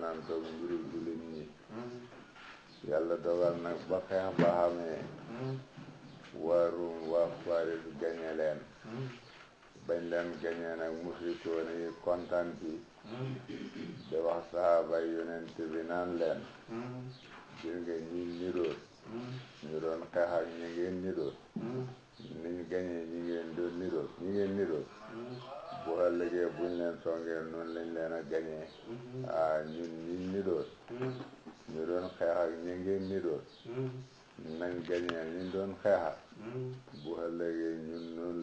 yonantoog mbiri jullit ñi. yàlla dogal nag ba xeex ba xamee waa Ruum waa Faris gañe leen. bañ leen gañee nag musrikoon yi kontaan ci de wax sahaaba yonent bi naan leen gis nga ñi niroon ñu doon xeex ak ñi ngeen niroon niñ gañee ñi ngeen niroon bu ëllëgee buñ leen songee noonu lañ leen a gañee ñun ñiñ niroon ñu doon xeex ak ñi ngeen niroon nañ gañee ñu doon xeexal bu ëllëgee ñun noonu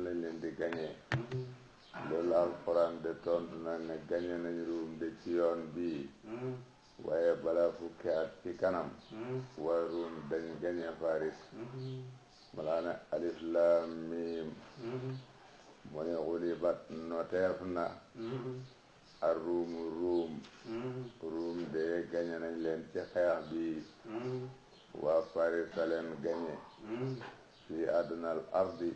lañ leen di gañee. loolu alxuraan de tontu na ne gañe nañ Ruum de ci yoon bii waaye balaa fukki at ci kanam waa Ruum dañ gañe Faris. malaa ne alif laam miim mu ne xulibat noteef na ar Ruumu Ruum de gañe nañ leen ci xeex bii waa Faris a leen gañe fii adnal ardi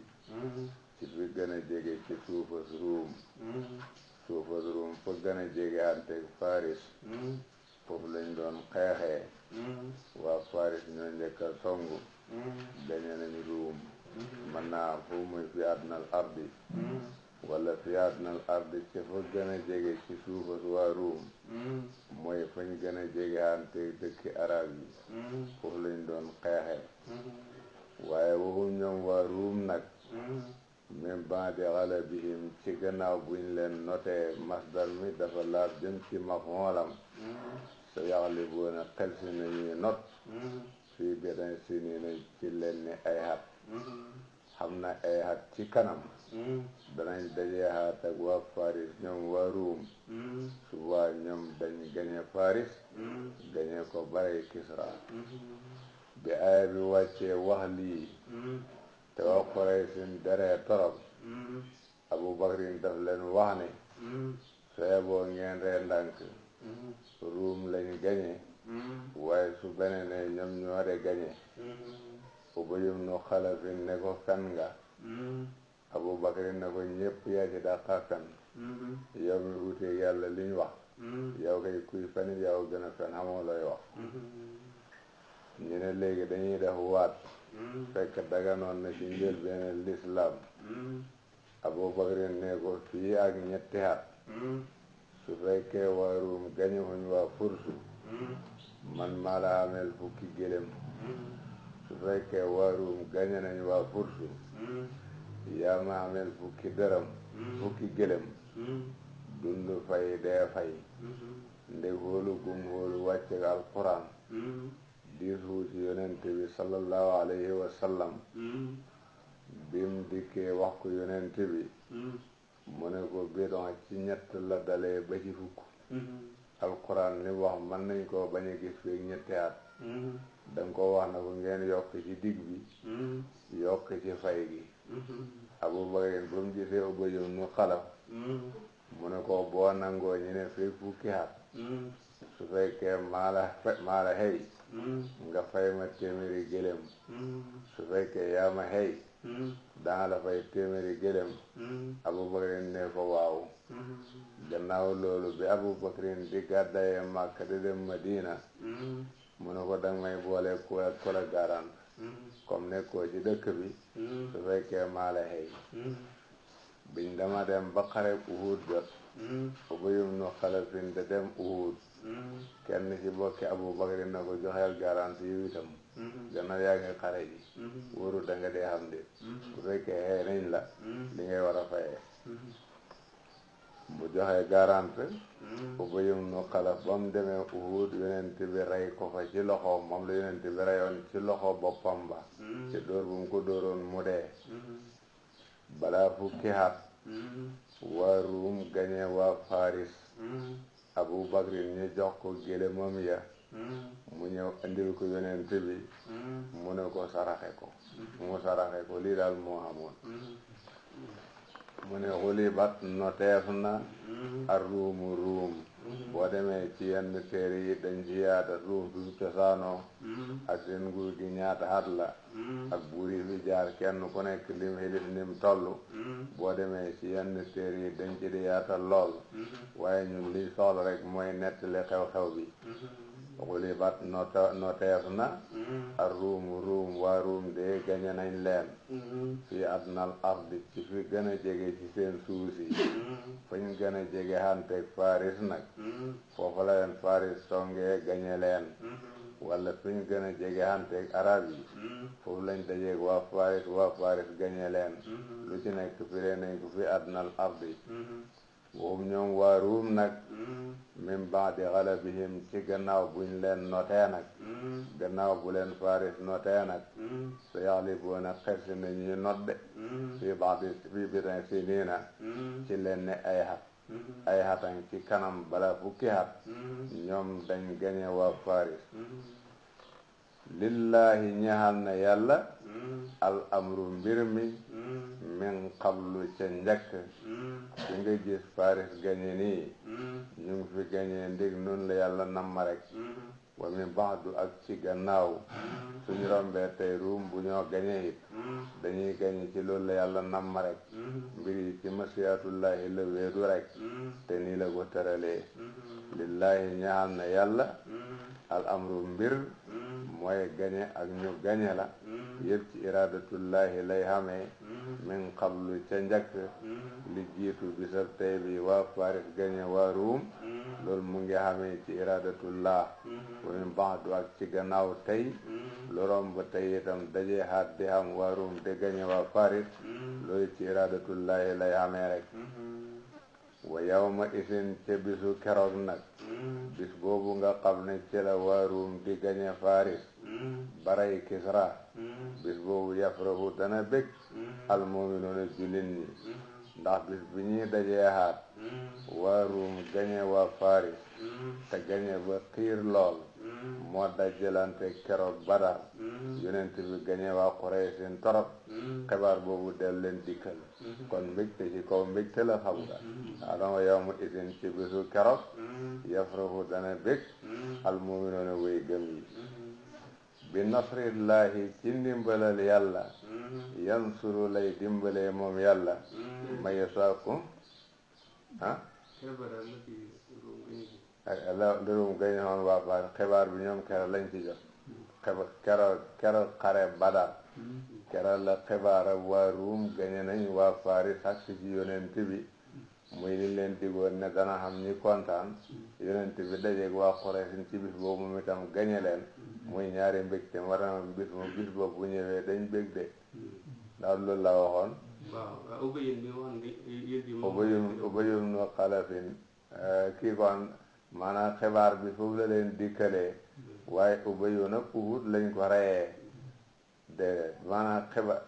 ci fi gën a jege ci suufas Ruum fa gën a jege ante Faris foofu lañ doon xeexee waa Faris ñoo njëkk a songu gañe nañ Ruum. mën naa foofu muy fi adnal ardi wala fi adnal ardi ci fa gën a jege ci suufas waa Ruum mooy fañ gën a jege ante dëkki arab yi foofu lañ doon xeexee. waaye waxum ñoom waa Ruum nag min ba'di ghalabihim ci gannaaw buñ leen notee masdar mi dafa laab jëm ci maf'uulam sa yaghlibuuna xel si nañuy not fii bid'i siniina ci leen ni ay at. xam na ay at ci kanam danañ dajee xaat ak waa Faris ñoom waa Ruum suba ñoom dañ gañe Faris gañe ko bare Kisra. bi aaya bi wàccee wax lii te waa Quraysh deree torop Abu Bakrin daf leen wax ne soo boo ngeen ree ndànk Ruum lañ gañe waaye su beneen ne ñoom ñoo de gañe. Ubay ibn Xalaf ne ko fen nga. Abu Bakrin ne ko ñépp yaa ci dàqa fen. yow mi wuteeg yàlla liñ wax yow kay kuy fen yow gën a fen xamoo looy wax. ñu ne léegi dañuy def waat fekk daganoon na ci njëlbéen lislaam. Abu Bakrin ne ko fii ak ñetti at su fekkee waa Ruum gañe wuñ waa Fursu man maa la ameel fukki gëlëm. su fekkee waa Ruum gañe nañ waa Fursu yaa ma ameel fukki dërëm fukki gëlëm. dund fay dee fay ndeg hóolu gum hóolu wàcce alquran diisu ci yonent bi sallallahu alayhi wa sallam bim dikkee wax ko yonent bi mu ne ko bidon ci ñett la dalee ba ci fukk. alquran li wax mën nañ koo bañ a gis fii ñetti at danga ko wax na ko ngeen yokk ci digg bi yokk ci fay gi. Abu Bakr ba mu gisee Ubay ibn Xalaf mu ne ko boo nangoo ñu ne fii fukki at su fekkee maa la xëy nga fay ma téeméeri gëlëm. su fekkee yaa ma xëy danga la fay téeméeri gëlëm. Abu Bakrin ne ko waaw. gannaaw loolu bi Abu Bakrin di gàddaye Makka di dem Madina mu ne ko danga may boole ku la garant comme nekkoo ci dëkk bi su fekkee maa la xëy. biñ dama dem ba xare Uhud jot Ubay ibn Xalaf de dem Uhud kenn ci bokki Abu Bakr na ko joxeel garanti yu itam gannaaw yaa ngi xare ji wóoru da nga dee xam de bu fekkee xëy nañ la li ngay war a fayee. bu joxee garanti Ubay ibn Xalaf ba mu demee Uhud yonent bi rey ko fa ci loxo moom la yonent bi reyoon ci loxo boppam ba ci dóor bu mu ko dóoroon mu dee. balaa fukki at waa Ruum gañe waa Faris. Abu Bakrin ñu jox ko gëlëmam ya mu ñëw andil ko yonent bi mu ne ko saraxe ko mu saraxe ko lii daal moo amoon. mu ne xulibat noteef na ar Ruumu Ruum boo demee ci yenn téere yi dañ ci yaata ruum bi cosaanoo ak seen nguur gi ñaata at la ak buur yi fi jaar kenn ku nekk lim xilif nim toll boo demee ci yenn téere yi dañ ci di yaata lool waaye ñun liñ soxla rek mooy nettali xew-xew bi xulibat noteef na ak ruum waa ruum de gañe nañ leen fii adnal ardi ci fi gën a jege ci seen suuf si fañ gën a jege hanteeg Faris nag foofu la leen Faris songee gañe leen wala fiñ gën a jege hanteeg arab yi foofu lañ dajeeg waa Faris gañe leen lu ci nekk firee nañ ko fi adnal ardi woom ñoom waa ruum nag min baadi galabihim ci gannaaw buñ leen notee nag gannaaw bu leen Faris notee nag sa yaxlibuuna xersi na ñuy nodde fii bitin siniina ci leen ne ay xatan ci kanam bala fukki xat ñoom dañ gañe waa Faris lillahi ñaxal na yàlla al amru mbir mi min qablu ca njëkk ci nga gis Faris gañe nii ñu ngi fi gañe ndig nun la yàlla namma rek wa min baadu ak ci gannaaw suñu rombee tey ruum bu ñoo gañe it dañuy gañe ci loolu la yàlla namma rek mbir yi ci masiyatullahi la wéedu rek te nii la ko tëralee lillahi ñaxal na yàlla al amru mbir mooy gañe ak ñu gañe la yëpp ci iradatullahi lay xamee min qablu ca njëkk li jiitu bisab tey bi waa Faris gañe waa ruum loolu mu ngi xamee ci iradatullah wa min baadu ak ci gannaaw tey lu romb tey itam daje xaat di xam waa ruum de gañe waa Faris loolu ci iradatullahi lay xamee rek wa yawma isin ca bisu keroog nag bis boobu nga xam ne ci la waa ruum di gañe Faris baray Kisra bis boobu yafrahu dana bég almuminuuna jullit ñi ndax bis bi ñuy dajee xaat waa ruum gañe waa Faris te gañe ba xiir lool moo dajjalante keroog Badar yonent bi gañe waa Quraysin torop xibaar boobu del leen dikkal kon mbégte ci kaw mbégte la xam nga adama yawma isin ci bisu keroog yafrahu dana bég almuminuuna way gëm yi bi nasrillahi ci ndimbalal yàlla yansuru lay dimbalee moom yàlla ma yasaakum lirum gañe xoon waa Faris xibaar bi ñoom keroog lañ ci jot keroog xare Badar keroog la xibaar ak waa ruum gañe nañ waa Faris ak ci yonent bi muy li leen digoon ne dana xam ñi kontaan yonent bi dajeeg waa Quraysh ci bis boobu moom itam gañe leen muy ñaari mbégte ma dama bis boobu bu ñëwee dañ bég de ndax loolu la waxoon Ubayy ibn Xalafin kii kon maanaam xibaar bi foofu la leen dikkalee waaye Ubayy nag Uhud lañ ko reyee de maanaam xibaar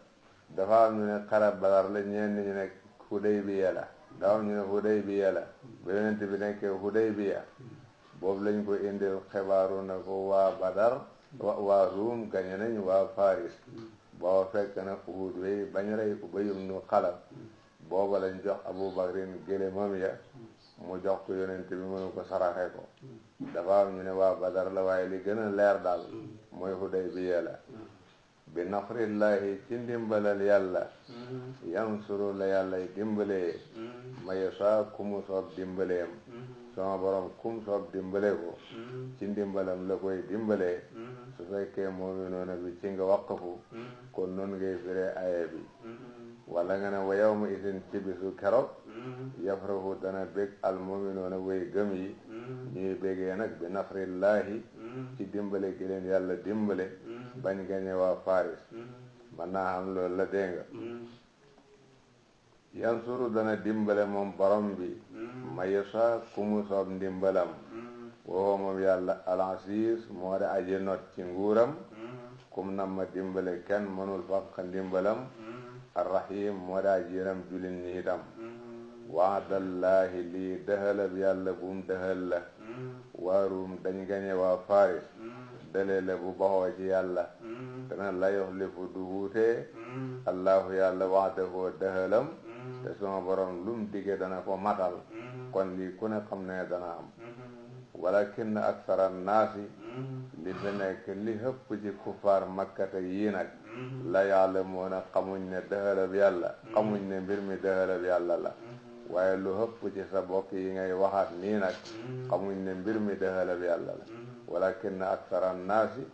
dafa am ñu ne xare Badar la ñenn ñu ne Hudaybiya la dafa am ñu ne Hudaybiya la ba yonent bi nekkee Hudaybiya boobu lañ ko indil xibaaru na ko waa Badar waa Ruum gañe nañ waa Faris booba fekk na Uhud wey bañ rey Ubayy ibn Xalaf booba lañ jox Abu Bakrin gëléemam ya mu jox ko yonent bi mënu ko saraxe ko dafa am ñu ne waa Badar la waaye li gën a leer daal mooy Hudaybiya la bi nasrillahi ci ndimbalal yàlla yansuru la yàlla dimbalee ma yasa kumu soob dimbaleem sama borom kum soob dimbale ko ci ndimbalam la koy dimbalee su fekkee mu'minuuna bi ci nga waqfu kon noonu ngay firee aaya bi wala nga ne wa yawma isin ci bisu keroog yafrahu dana bég al mu'minuuna way gëm yi ñuy bégee nag bi nasrillahi ci dimbale gi leen yàlla dimbale bañ gañe waa Faris man naa xam loolu la dégg nga yansuru dana dimbale moom borom bi ma yasa ku mu soob ndimbalam woo moom yàlla al-aziz moo de aji not ci nguuram kum na ma dimbale kenn mënul fàq ndimbalam ar-rahim moo de aji yërëm jullit ñi itam waadallahi lii dëxalab yàlla bum dëxal la waarum dañ gañe waa Faris dale la bu baxoo ci yàlla dana la yuxlifu du wuute allahu yàlla waxdahoo dëxalam te suma borom lum dige dana ko matal kon lii ku ne xam ne dana am walakin aksara naasi li fi nekk li hëpp ci kufaar makkata yii nag la yaalamuuna xamuñ ne dëxalab yàlla xamuñ ne mbir mi dëxalab yàlla la waaye lu hëpp ci sa bokk yi ngay waxaat nii nag xamuñ ne mbir mi dëxalab yàlla la walakin aksara naasi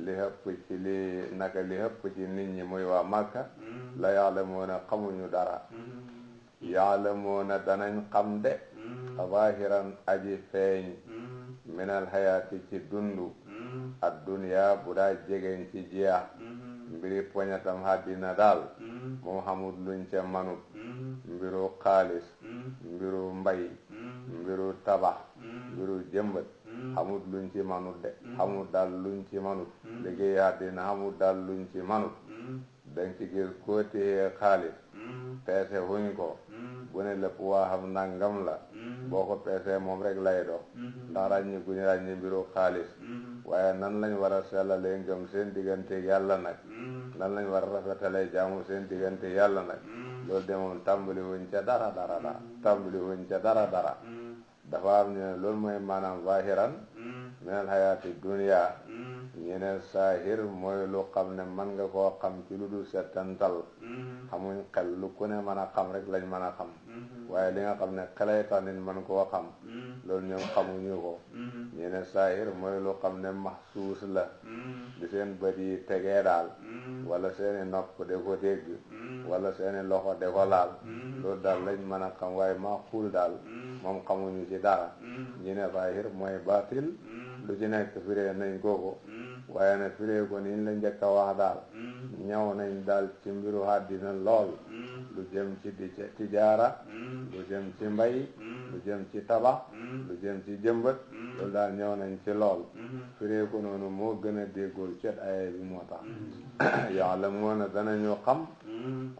li hëpp ci li hëpp ci nit ñi muy waa Makka la yaalamuuna xamuñu dara yaalamuuna danañ xam de zahiran aji feeñ minal hayaati ci dundu ad dunya bu daa jegeñ ci jeex mbiri poñatam àddina daal moom xamul luñ ca manut mbiru xaalis mbiru mbay mbiru tabax mbiru jëmbat xamul luñ ci manut de xamul daal luñ ci manut liggéey àddina xamul daal luñ ci manut danga ci gis koo téye xaalis peese wuñ ko bu ne lépp waa xam nangam la boo ko peesee moom rek lay dox ndax ràññi guñu ràññi mbiru xaalis waaye nan lañ war a sellalee ngëm seen diggante yàlla nag nan lañ war a rafetalee jaamu seen diggante yàlla nag loolu de moom tàmbali wuñ ca dara tàmbali wuñ ca dara dafa am ñu ne loolu mooy maanaam zahiran minal hayaati dunya ñu ne saahir mooy lu xam ne mën nga koo xam ci lu dul settantal xamuñ xel lu ku ne mën a xam rek lañ mën a xam waaye li nga xam ne xelay tax nit mën koo xam loolu ñoom xamuñu ko ñu ne saahir mooy lu xam ne maxsuus la di seen bët yi tegee daal wala seeni nopp de ko dégg wala seeni loxo de ko laal loolu daal lañ mën a xam waaye maxuul daal moom xamuñu ci dara ñu ne zaahir mooy baatil lu ci nekk firee nañ koko waaye nag firee ko niñ la njëkk a wax daal ñëw nañ daal ci mbiru àddina lool lu jëm ci tijaara lu jëm ci mbay lu jëm ci tabax lu jëm ci jëmbat loolu daal ñëw nañ ci lool firee ko noonu moo gën a déggul cet aye bi moo tax ya'lamuuna danañu xam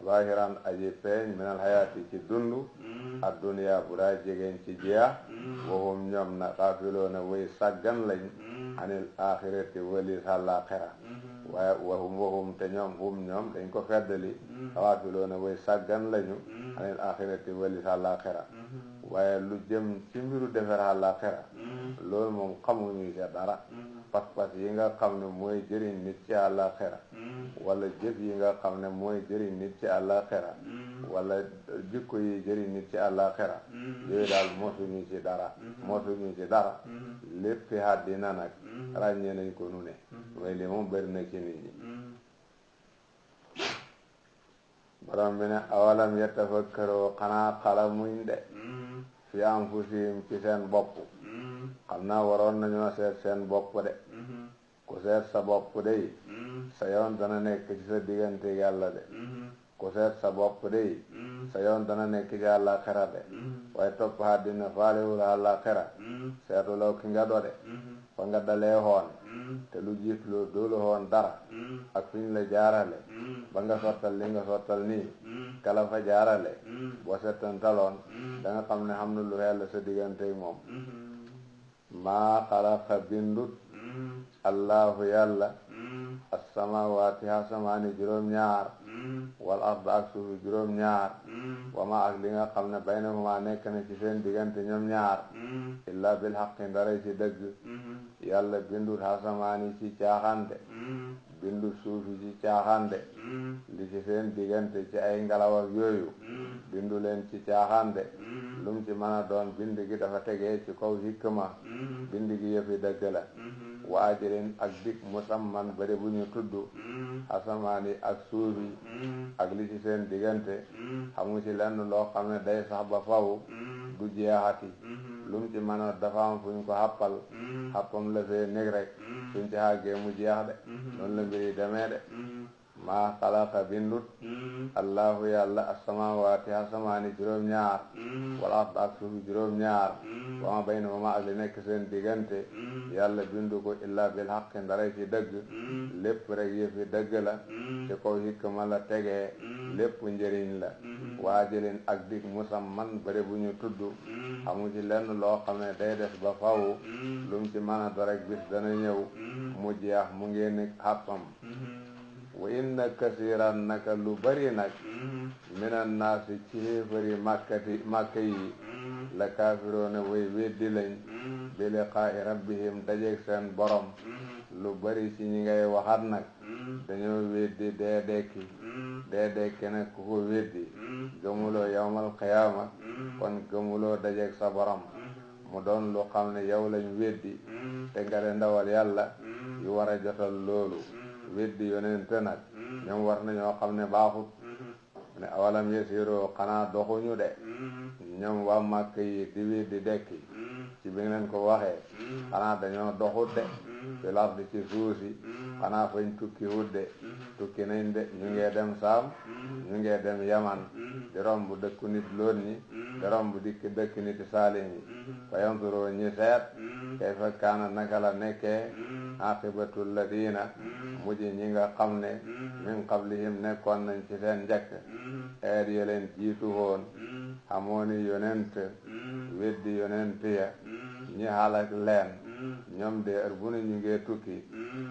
zahiran aji feeñ minal hayaati ci dundu ad dunya bu daa jegeñ ci jeex waxum ñoom na xaafiloona way sàggan lañ anil axirati walis àllaaxira waaye waxum te ñoom dañ ko feddali xaafiloona way sàggan lañu anil axirati walis àllaaxira waaye lu jëm ci mbiru defar àllaaxira loolu moom xamuñu ca dara pas-pas yi nga xam ne mooy jëriñ nit ci àllaaxira wala jëf yi nga xam ne mooy jëriñ nit ci àllaaxira wala jikko yi jëriñ nit ci àllaaxira yooyu daal mosuñu ci dara lépp fi àddina nag ràññee nañ ko nu ne mooy li moom bëri na ci nit ñi borom bi ne awalam yatafakkaru xanaa xalamuñ de fi anfusihim ci seen bopp xam naa waroon nañoo seet seen bopp de ku seet sa bopp de sa yoon dana nekk ci sa diggante yàlla de ku seet sa bopp de sa yoon dana nekk ci àllaaxira de waaye topp àddina faalewul àllaaxira seetuloo ki nga do de fa nga dalee xoon te lu jiit loolu doolu xoon dara ak fi ñu la jaarale ba nga sottal li nga sottal nii kala fa jaarale boo settantaloon da nga xam ne xam na lu yàlla sa diggante moom maa xalaqa bindut allahu yàlla as-samaawaati asamaani juróom-ñaar wal arda ak suufi juróom-ñaar wama ak li nga xam ne baynahuma nekk na ci seen diggante ñoom ñaar illa bil haqqi ndara ci dëgg yàlla bindut asamaani ci caaxante bindut suufi ci caaxante li ci seen diggante ci ay ngelaw ak yooyu bindu leen ci caaxante lum ci mën a doon bind gi dafa tegee ci kaw hikma bind gi yëfi dëgg la wa ajalin ak dik musamman bari bu ñu tudd asamaani ak suufi ak li ci seen diggante xamu ci lenn loo xam ne day sax ba faw du jeexati lum ci mën a dafa am fu ñu ko xàppam la fee nekk rek suñ ci xàggee mu jeex de noonu la mbiri demee de maa xalaqa bindut allahu yàlla as-samaawaati asamaani juróom-ñaar wal arda ak suufi juróom-ñaar wa ma baynahuma ak li nekk seen diggante yàlla bindu ko illa bil haqqi ndara ci dëgg lépp rek yëfi dëgg la ci kaw hikma la tegee lépp njëriñ la waajalin ak dik musamman bare bu ñu tudd xamu ci lenn loo xam ne day def ba faw lum ci mën a do rek bis dana ñëw mu jeex mu ngeen xàppam wa inna kasiran naka lu bari nag minan naasi ci xéefari màkka yi la kaafiroona way weddi lañ bi liqaa'i rabbihim dajeeg seen borom lu bari ci ñi ngay waxat nag dañoo weddi dee dekki nag ku ko weddi gëmuloo yawmal qiyaama kon gëmuloo dajeeg sa borom mu doon lu xam ne yow lañ weddi te nga de ndawal yàlla yu war a jotal loolu weddi yonente nag ñoom war nañoo xam ne baaxut ne awalam yasiiroo xanaa doxuñu de ñoom waa màkk yi di weddi dekki ci bi ngeen ko waxee xanaa dañoo doxut de fi lardi ci suuf si xanaa fañ tukki wut de tukki nañ de ñu ngee dem saam ñu ngee dem yaman di romb dëkku nit loon ñi di romb dëkk niti saalim yi fa yanzuroo ñi seet kayfa kaana naka la nekkee aqibatul ladina mujj ñi nga xam ne min qablihim nekkoon nañ ci seen njëkk eet ya leen jiitu woon xamooni yonent weddi yonent ya ñi halak leen ñoom de heure bu ne ñu ngee tukki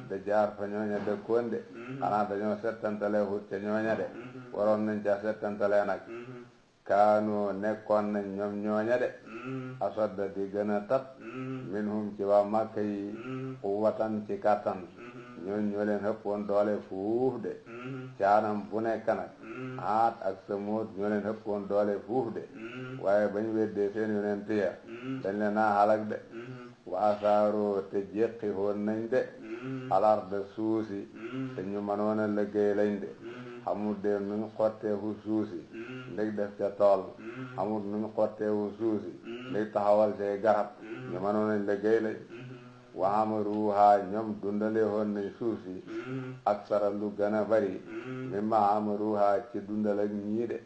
da jaar fa ñooña dëkkoon de xanaa dañoo settantale hut ca ñooña de waroon nañ ca settantale nag kaanu nekkoon nañ ñoom ñooña de asadda di gën a tat minhum ci waa Màkka yi quwwatan ci kàttan ñooñ ñoo leen hëppoon doole fuuf de caanam bu nekk nag Aad ak Samuud ñoo leen hëppoon doole fuuf de waaye bañ weddee seen yonent ya dañ leen a halak de wa asaaroo te jéqi woon nañ de alarda suusi te ñu mënoon a liggéey lañ de xamul de nuñ xotteeku suusi ndég def ca tool xamul nuñ xotteeku suusi ndég taxawal cay garab ñu mënoon a liggéey lañ wa amaruha ñoom dundale woon nañ suusi aksara lu gën a bari mimma amaruha ci dundal ak ñii de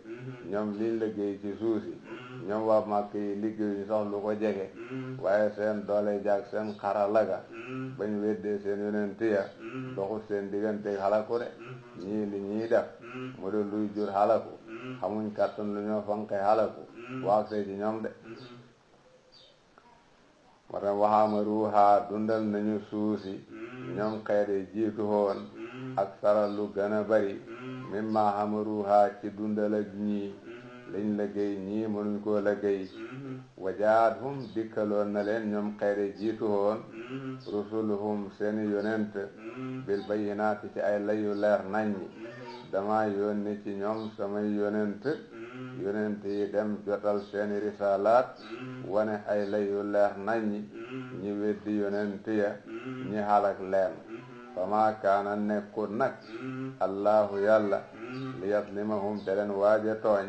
ñoom liñ liggéey ci suusi ñoom waa Màkka yi liggéeyuñu sax lu ko jege waaye seen doole jaag seen xarala ga bañ weddee seen yonent ya doxut seen diggante xalaku de ñii li ñuy def mu de luy jur xalaku xamuñ kàttan lu ñoo fanqe xalaku waag see ci ñoom de wata waxamaruha dundal nañu suusi ñoom xeede jiitu woon ak sara lu gën a bari mimma hamaruha ci dundal ak ñii liñ liggéey ñii mënuñ koo liggéey wajaadhum dikkaloon na leen ñoom xeede jiitu woon rusuluhum seeni yonent bil bayyinaati ci ay layu leer naññi dama yónni ci ñoom samay yonent yi dem jotal seeni risalaat wane ay layu leer naññi ñi weddi yonent ya ñi halak leen fama kaana nekkut nag allahu yàlla li yaslimahum te leen waaja tooñ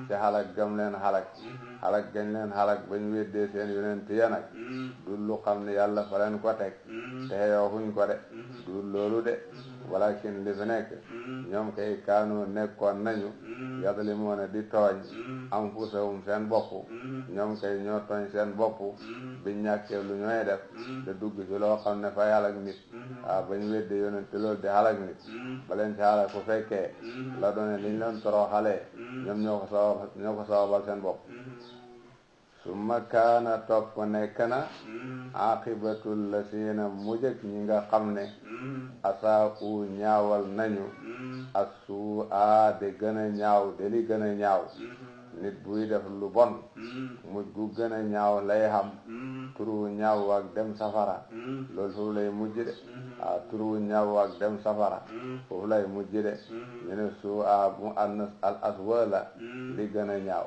ci halak gam leen halak gañ leen halak bañ weddee seen yonent ya nag du lu xam ne yàlla fa leen ko teg te yow fuñ ko de du loolu de walakin li fi nekk ñoom kay kaanu nekkoon nañu yadlimoona di tooñ anfusahum seen bopp ñoom kay ñoo tooñ seen bopp biñ ñàkkee lu ñooy def te dugg ci loo xam ne fay halak nit bañ weddee yonent loolu di halak nit ba leen ci halak ku fekkee la doone liñ leen toroxalee ñoom ñoo ko sababal seen bopp summa kaana topp nekk na aqibatul lasiina mujjëg ñi nga xam ne asaa'u ñaawal nañu assuu de gën a ñaaw de li gën a ñaaw nit buy def lu bon mujj gu gën a ñaaw lay xam turu ñaaw ak dem safara loolu foofu lay mujj de turu ñaaw ak dem safara foofu lay mujj de ñu ne suu bu al aswala li gën a ñaaw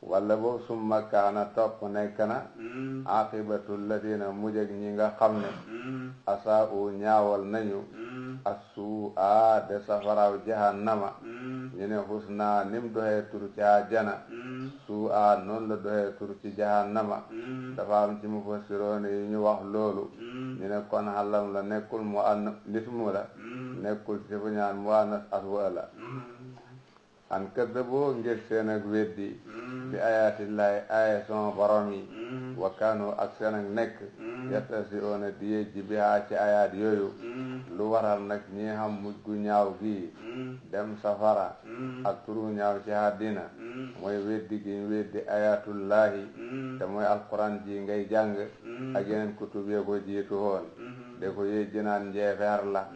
walla boobu summa kaana topp nekk na aqibatul ladina mujjeg ñi nga xam ne asaa'u ñaawal nañu assuu de safaraaw jahannama ñu ne husna nim doxee tur ci àjjana suu noonu la doxee tur ci jahannama dafa am ci mufassiroon yi ñu wax loolu ñu ne kon xalam la nekkul mu an lismu la nekkul ci fu ñaan mu annas aswa la an kaddaboo ngir seen ak weddi bi ayaatillahi aaya sama borom yi wa kaanu ak seen ak nekk yattasi'oona di yejji bihaa ci ayaat yooyu lu waral nag ñi xam mujj gu ñaaw gi dem safara ak turu ñaaw ci àddina mooy weddi gi ñu weddi ayaatullahi te mooy alquran ji ngay jàng ak yeneen kutub yee ko jiitu woon de ko yejji naan njeefeer la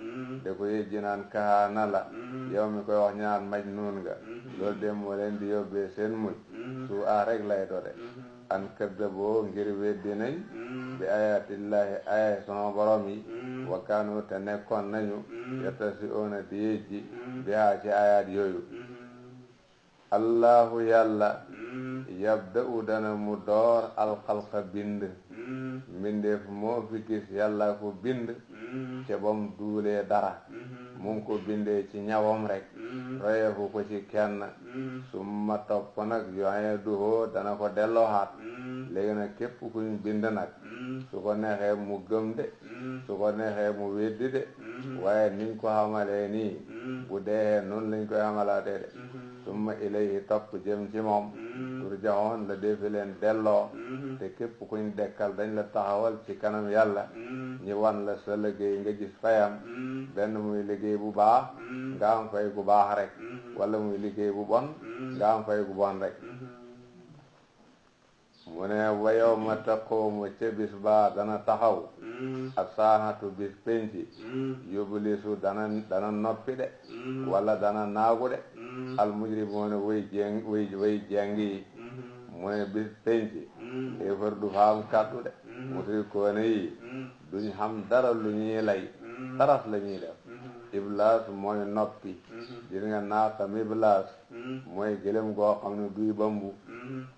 de ko yëjji naan kahaana la yow mi koy wax ñaan majnuun nga loolu de moo leen di yóbbee seen mujj su rek lay dode an kaddaboo ngir weddi nañ bi ayatillahi ayay sama borom yi wa kaanu te nekkoon nañu yattasi'uuna di yëjji bi haa ci ayat yooyu allahu yàlla yabda'u dana mu door alxalqa bind mbindeef moo fi gis yàlla ko bind te bam duulee dara mu ngi ko bindee ci ñawam rek royeeku ko ci kenn summa topp nag yu'iiduhu dana ko dellooxaat léegi nag képp kuñ bind nag su ko neexee mu gëm de su ko neexee mu weddi de waaye niñ ko xamalee nii bu dee noonu lañ koy xamalaatee de summa ilayhi topp jëm ci moom turja'oon la defi leen delloo te képp kuñ dekkal dañ la taxawal ci kanam yàlla ñi wan la sa liggéey nga gis fayam benn muy liggéey bu baax nga am fay gu baax rek wala muy liggéey bu bon nga am fay gu bon rek mu ne wa yawma taqumu ca bis ba dana taxaw as-saahatu bis penci yublisu dana noppi de wala dana naagu de al mujrimuuna way jeng yi mu ne bis penci yéefar du fa am kàddu de musrikoone yi duñ xam dara lu ñuy lay taras la ñuy def iblaas mooy noppi gis nga naaxam iblaas mooy gëlëm goo xam ne duy bambu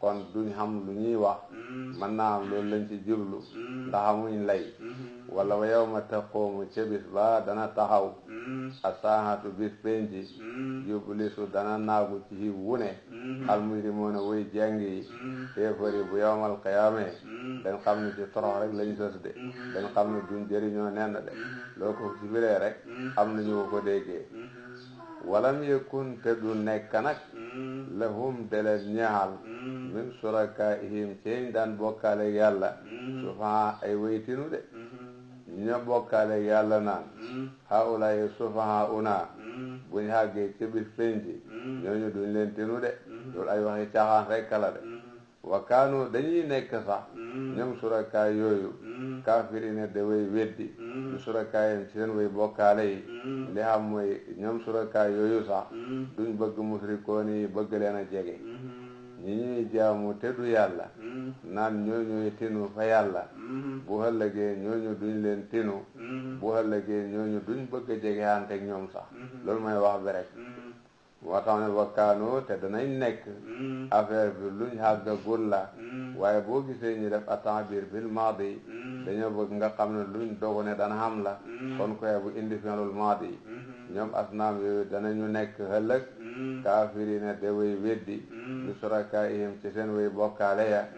kon duñ xam lu ñuy wax mën naa am loolu lañ ci jublu ndax amuñ lay wala wa yawma taqumu ca bis ba dana taxaw as-saahatu bis penci yublisu dana naagu ci xiw wune al-mujrimuuna way jeng yi téefari bu yawmal qiyaame dañ xam ne ci torox rek lañ sës de dañ xam ne duñ jëriñoo nenn de loo ko ci biree rek am nañu ko déggee walam yakun te du nekk nag lahum delet ñaal min surakaihim ceeñ daan bokkaale yàlla sufaha ay waytinu de ña bokkaale yàlla naan haulayi sufaha una buñ xàggee ci bis penci ñooñu duñ leen tinu de loolu ay waxi caaxaan rek la de wakaanu dañuy nekk sax ñoom surakaay yooyu kaafirina de way weddi ci surakaayam ci seen way bokkaale yi li xam mooy ñoom surakaay yooyu sax duñ bëgg musrikoon yi bëgg leen a jege ñi ñuy jaamu te du yàlla naan ñooñuy tinu fa yàlla bu ëllëgee ñooñu duñ leen tinu bu ëllëgee ñooñu duñ bëgg a jege hante ak ñoom sax loolu mooy wax bi rek moo tax ne wakkaanu te danañ nekk affaire bi luñ xàggagul la waaye boo gisee ñu def at-ta'bir bil maadi dañoo bëgg nga xam ne luñ dogu ne dana xam la kon koy bu indi fi'lul maadi ñoom asnaam yooyu danañu nekk ëllëg kaafiriina de way weddi bi surakaa'ihim ci seen way bokkaale ya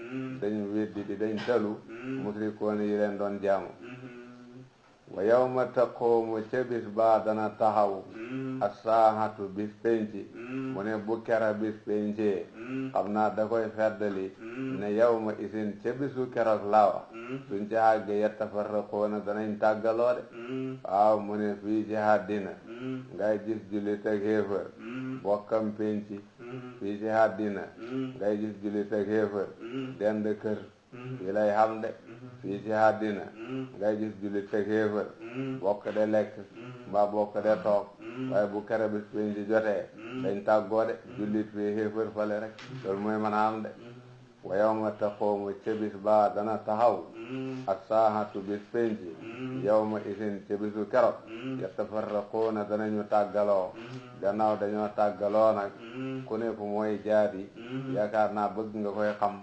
dañ weddi di dañ talu musrikoon yi leen doon jaamu wa yawma taqumu ca bis ba dana taxaw as-saahatu bis penci mu ne bu kera bis pencee xam naa da koy feddali ne yawma isin ca bisu keroog laawa suñ ca àggee yattafarraquuna danañ tàggaloo de waaw mu ne fii ci àddina ngay gis jullit ak xéefar bokkam penci fii ci àddina ngay gis jullit ak xéefar dend kër fii lay xam de fii ci àddina ngay gis jullit ak xéefar bokk de lekk mbaa bokk de toog waaye bu kere bis penci jotee dañ tàggoo de jullit fii xéefar fale rek loolu mooy mën a am de wa yawma taqumu ca bis ba dana taxaw as-saahatu bis penci yawma isin ca bisu keroog yattafarraquuna danañu tàggaloo gannaaw dañoo tàggaloo nag ku ne fu mooy jaadi yaakaar naa bëgg nga koy xam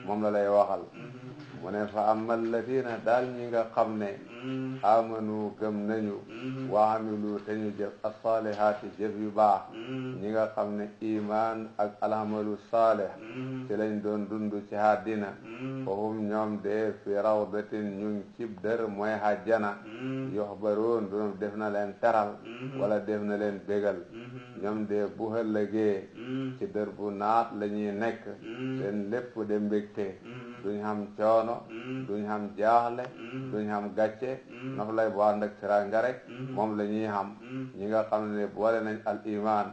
moom la lay waxal mu ne fa amma alladina daal ñi nga xam ne amanu gëm nañu wa amilu te ñu jëf as-saalihaati jëf yu baax ñi nga xam ne iman ak alamalu saalih ci lañ doon dund ci àddina fahum ñoom de fi rawdatin ñu ngi cib dër mooy hajjana yuxbaroon doon def na leen teral wala def na leen bégal ñoom de bu ëllëgee ci dër bu naat la ñuy nekk seen lépp de mbégte duñ xam coono duñ xam jaaxle duñ xam gàcce naf lay bu ànd ak teraanga rek moom la ñuy xam ñi nga xam ne boole nañ al iman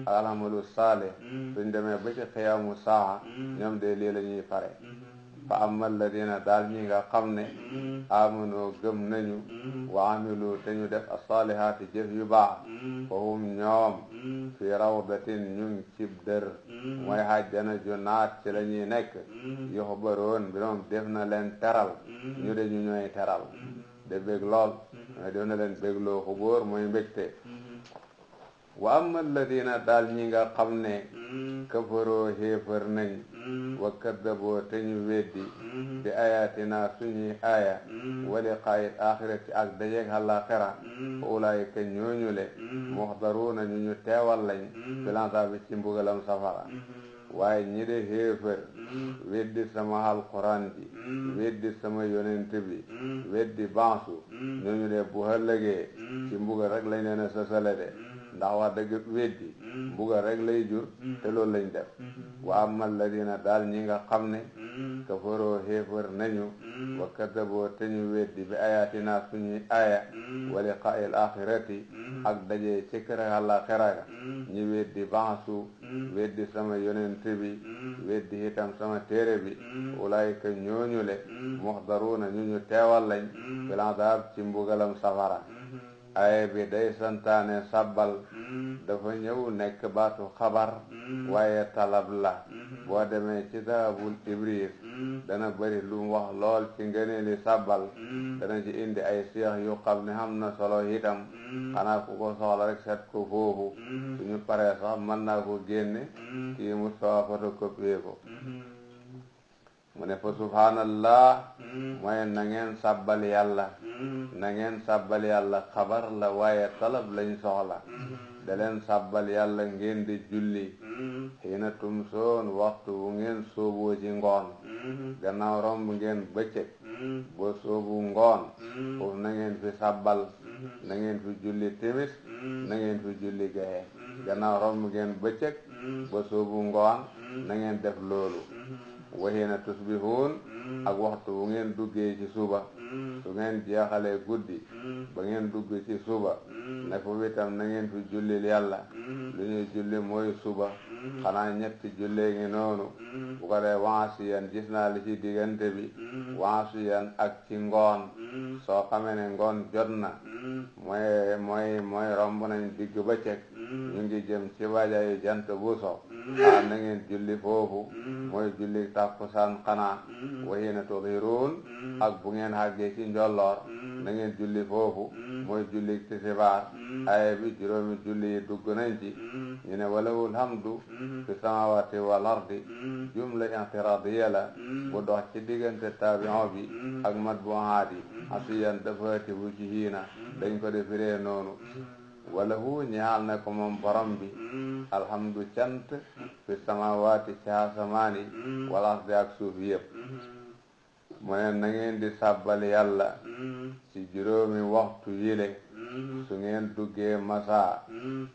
ak alamalu saalih suñ demee ba ci xiyaamu saa ñoom de lii la ñuy fare fa amma alladina daal ñi nga xam ne amanu gëm nañu wa amilu te ñu def as-salihaati jëf yu baax fa hum ñoom fi rawdatin ñu ngi cib dër mooy hajjana ju naat ci la ñuy nekk yuxbaroon bi moom def na leen teral ñu de ñu ñooy teral de bég lool mooy def na leen bégloo xubóor mooy mbégte wa amma alladina daal ñi nga xam ne kafaroo xéefar nañ wa kaddaboo te ñu weddi bi ayatina suñuy aaya wa liqaa'il axirati ak dajeeg àllaaxira ulaayika ñooñu le muxdaruuna ñu teewal lañ bilansa bi ci mbugalam safara waaye ñi de xéefar weddi sama alquran ji weddi sama yonent bi weddi bansu ñooñu de bu ëllëgee ci mbugal rek lañ leen a sësale de ndax wax dëgg weddi mbugal rek lay jur te loolu lañ def wa amma alladina daal ñi nga xam ne kafaroo xéefar nañu wa kadaboo te ñu weddi bi ayatina suñuy aya wa liqaa'il axirati ak dajee ci kër àllaaxira ga ñi weddi bansu weddi sama yonent bi weddi itam sama téere bi ulaayika ñooñu le muxdaruuna ñu teewal lañ fil azaab ci mbugalam safara aaya bi day santaane sabbal dafa ñëw nekk baatu xabar waaye talab la boo demee ci dahabul ibris dana bëri lu mu wax lool ci ngëneeli sabbal dana ci indi ay seex yu xam ne xam na solo itam xanaa ku ko soxla rek set ko foofu suñu paree sax mën naa ko génne kii mu soo photocopie ko mu ne fa subhanallah mooy na ngeen sabbal yàlla na ngeen sabbal yàlla xabar la waaye talab lañ soxla da leen sabbal yàlla ngeen di julli xiina tumsoon waxtu wu ngeen sooboo ci ngoon gannaaw romb ngeen bëccëg boo soobu ngoon foofu na ngeen fi sabbal na ngeen fi julli timis na ngeen fi julli gaye gannaaw romb ngeen bëccëg ba soobu ngoon na ngeen def loolu waxiina tusbihuun ak waxtu bu ngeen duggee ci suba su ngeen jeexalee guddi ba ngeen dugg ci suba ne foofu itam na ngeen fi jullil yàlla lu ñuy julli mooy suba xanaa ñetti jullee ngi noonu bu ko dee waasiyan gis naa li ci diggante bi waasiyan ak ci ngoon soo xamee ne ngoon jot na mooy romb nañ digg bëccëg ñu ngi jëm ci waajaayu jant bu so na ngeen julli foofu mooy julli takkusaan xanaa waxiina tudhiruun ak bu ngeen xàggee ci njolloor na ngeen julli foofu mooy julli tisbaar aaya bi juróomi julli yi dugg nañ ci ñu ne walahul hamdu fi samawati wal ardi jumla intiradiya la bu dox ci diggante tabion bi ak matbuhaat yi asiyan dafaati bu ci hiina dañ ko defiree noonu wala hu ñaal na ko moom borom bi alhamdu cant fi samawaati ci asamaani wal ardi ak suuf yëpp mu ne na ngeen di sàbbal yàlla ci juróomi waxtu yile su ngeen duggee masa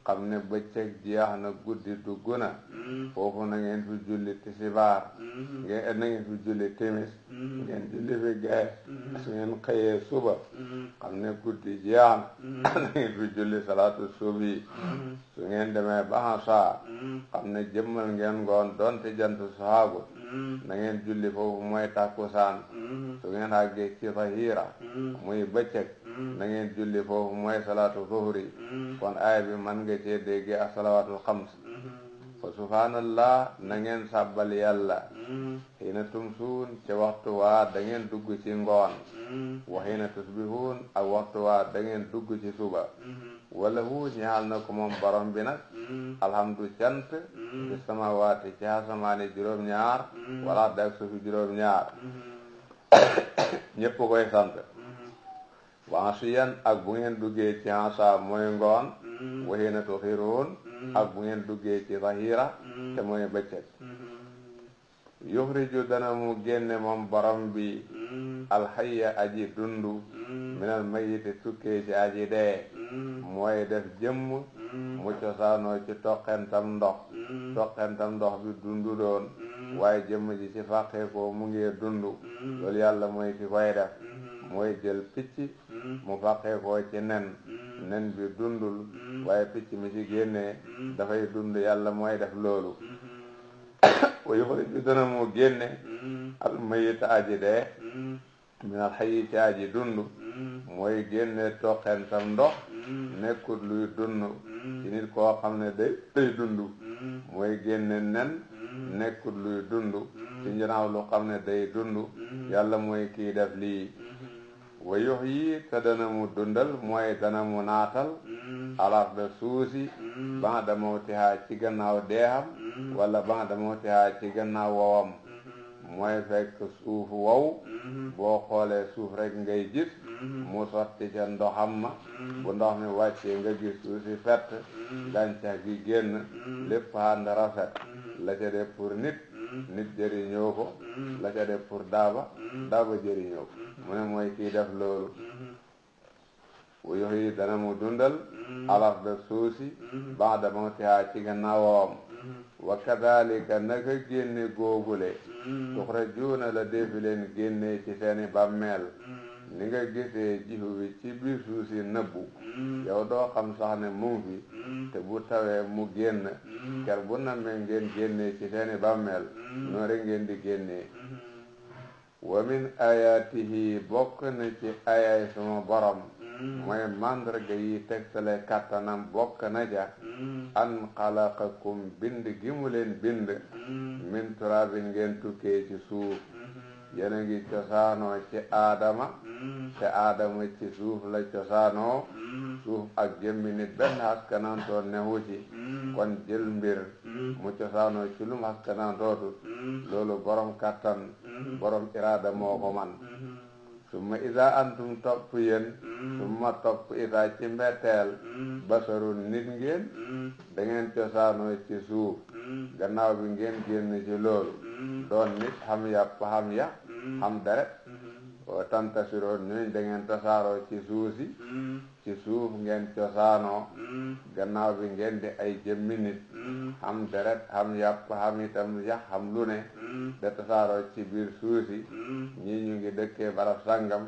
xam ne bëccëg jeex na guddi dugg na foofu na ngeen fi julli tisibaar na ngeen fi julli timis ngeen julli fi gaye su ngeen xëyee suba xam ne guddi jeex na na ngeen fi julli salaatu subi su ngeen demee ba masa xam ne jëmmal ngeen ngoon donte jant soxaagut na ngeen julli foofu mooy takkusaan su ngeen àggee ci tahira muy bëccëg na ngeen julli foofu mooy salaatu zuhri kon aaya bi man nga cee déggee as-salawaatul xams fa subhanallah na ngeen sàbbal yàlla xiina tumsuun ci waxtu waa da ngeen dugg ci ngoon wa xiina tusbihuun ak waxtu waa da ngeen dugg ci suba wala hu ñaal na ko moom borom bi nag alhamdu cant fi samawaati ci asamaani juróom-ñaar wala dak suufi juróom-ñaar ñépp koy sant waasiyan ak bu ngeen duggee ci asa mooy ngoon wa hiina tuxiruun ak bu ngeen duggee ci zahira te mooy bëccëg yuxriju dana mu génne moom borom bi alxayya aji dundu minal mayiti tukkee ci aji dee mooy def jëmm mu cosaanoo ci toqentam ndox bi dundu doon waaye jëmm ji ci fàqee ko mu ngi dundu loolu yàlla mooy ki koy def mooy jël picc mu fàqee ko ci nen bi dundul waaye picc mi ci génnee dafay dund yàlla mooy def loolu wa yuxriju dana mu génne almayit aji dee minal hayyi ci aji dund mooy génne toqentam ndox nekkut luy dund ci nit koo xam ne day dund mooy génne nen nekkut luy dund ci njanaaw lu xam ne day dund yàlla mooy kii def lii wa yuhyi te dana mu dundal mooy dana mu naatal alarda suusi ba'da mawtihaa ci gannaaw deexam wala ba'da mawtihaa ci gannaaw wowam mooy fekk suuf wow boo xoolee suuf rek ngay gis mu sotti ca ndoxam ma bu ndox mi wàccee nga gis suuf si fett gàncax gi génn lépp ànd rafet la ca def pour nit jëriñoo ko la ca def pour daaba jëriñoo ko mu ne mooy kii def loolu wu yox yi dana mu dundal alaf da suusi ba'da mawtihaa ci gannaawam wa kadhalika naka génne googule tuxrajuuna la defi leen génne ci seeni bàmmeel ni nga gisee jiwu bi ci biir suuf si nëbbu yow doo xam sax ne mu ngi fi te bu tawee mu génn ker bu namee ngeen génne ci seeni bàmmeel noonu rek ngeen di génnee wa min ayatihi bokk na ci ayay sama borom mooy mandarga yi tegtale kattanam bokk na ja an xalaqakum bind gi mu leen bind min turabin ngeen tukkee ci suuf yéen a ngi cosaanoo ci aadama te aadama ci suuf la cosaanoo suuf ak jëmmi nit benn askanantoon newu ci kon jël mbir mu cosaanoo ci lu mu askanantootut loolu borom kattan borom iraada moo ko man summa isa antum topp yéen summa topp isa ci mbetteel basarun nit ngeen da ngeen cosaanoo ci suuf gannaaw bi ngeen génn ci loolu doon nit xam yàpp xam ya xam deret o tantasiroon ñooñ da ngeen tasaaroo ci suuf si ci suuf ngeen cosaanoo gannaaw bi ngeen di ay jëmmi nit xam deret xam yàpp xam itam yax xam lu ne da tasaaroo ci biir suuf si ñii ñu ngi dëkkee barab sàngam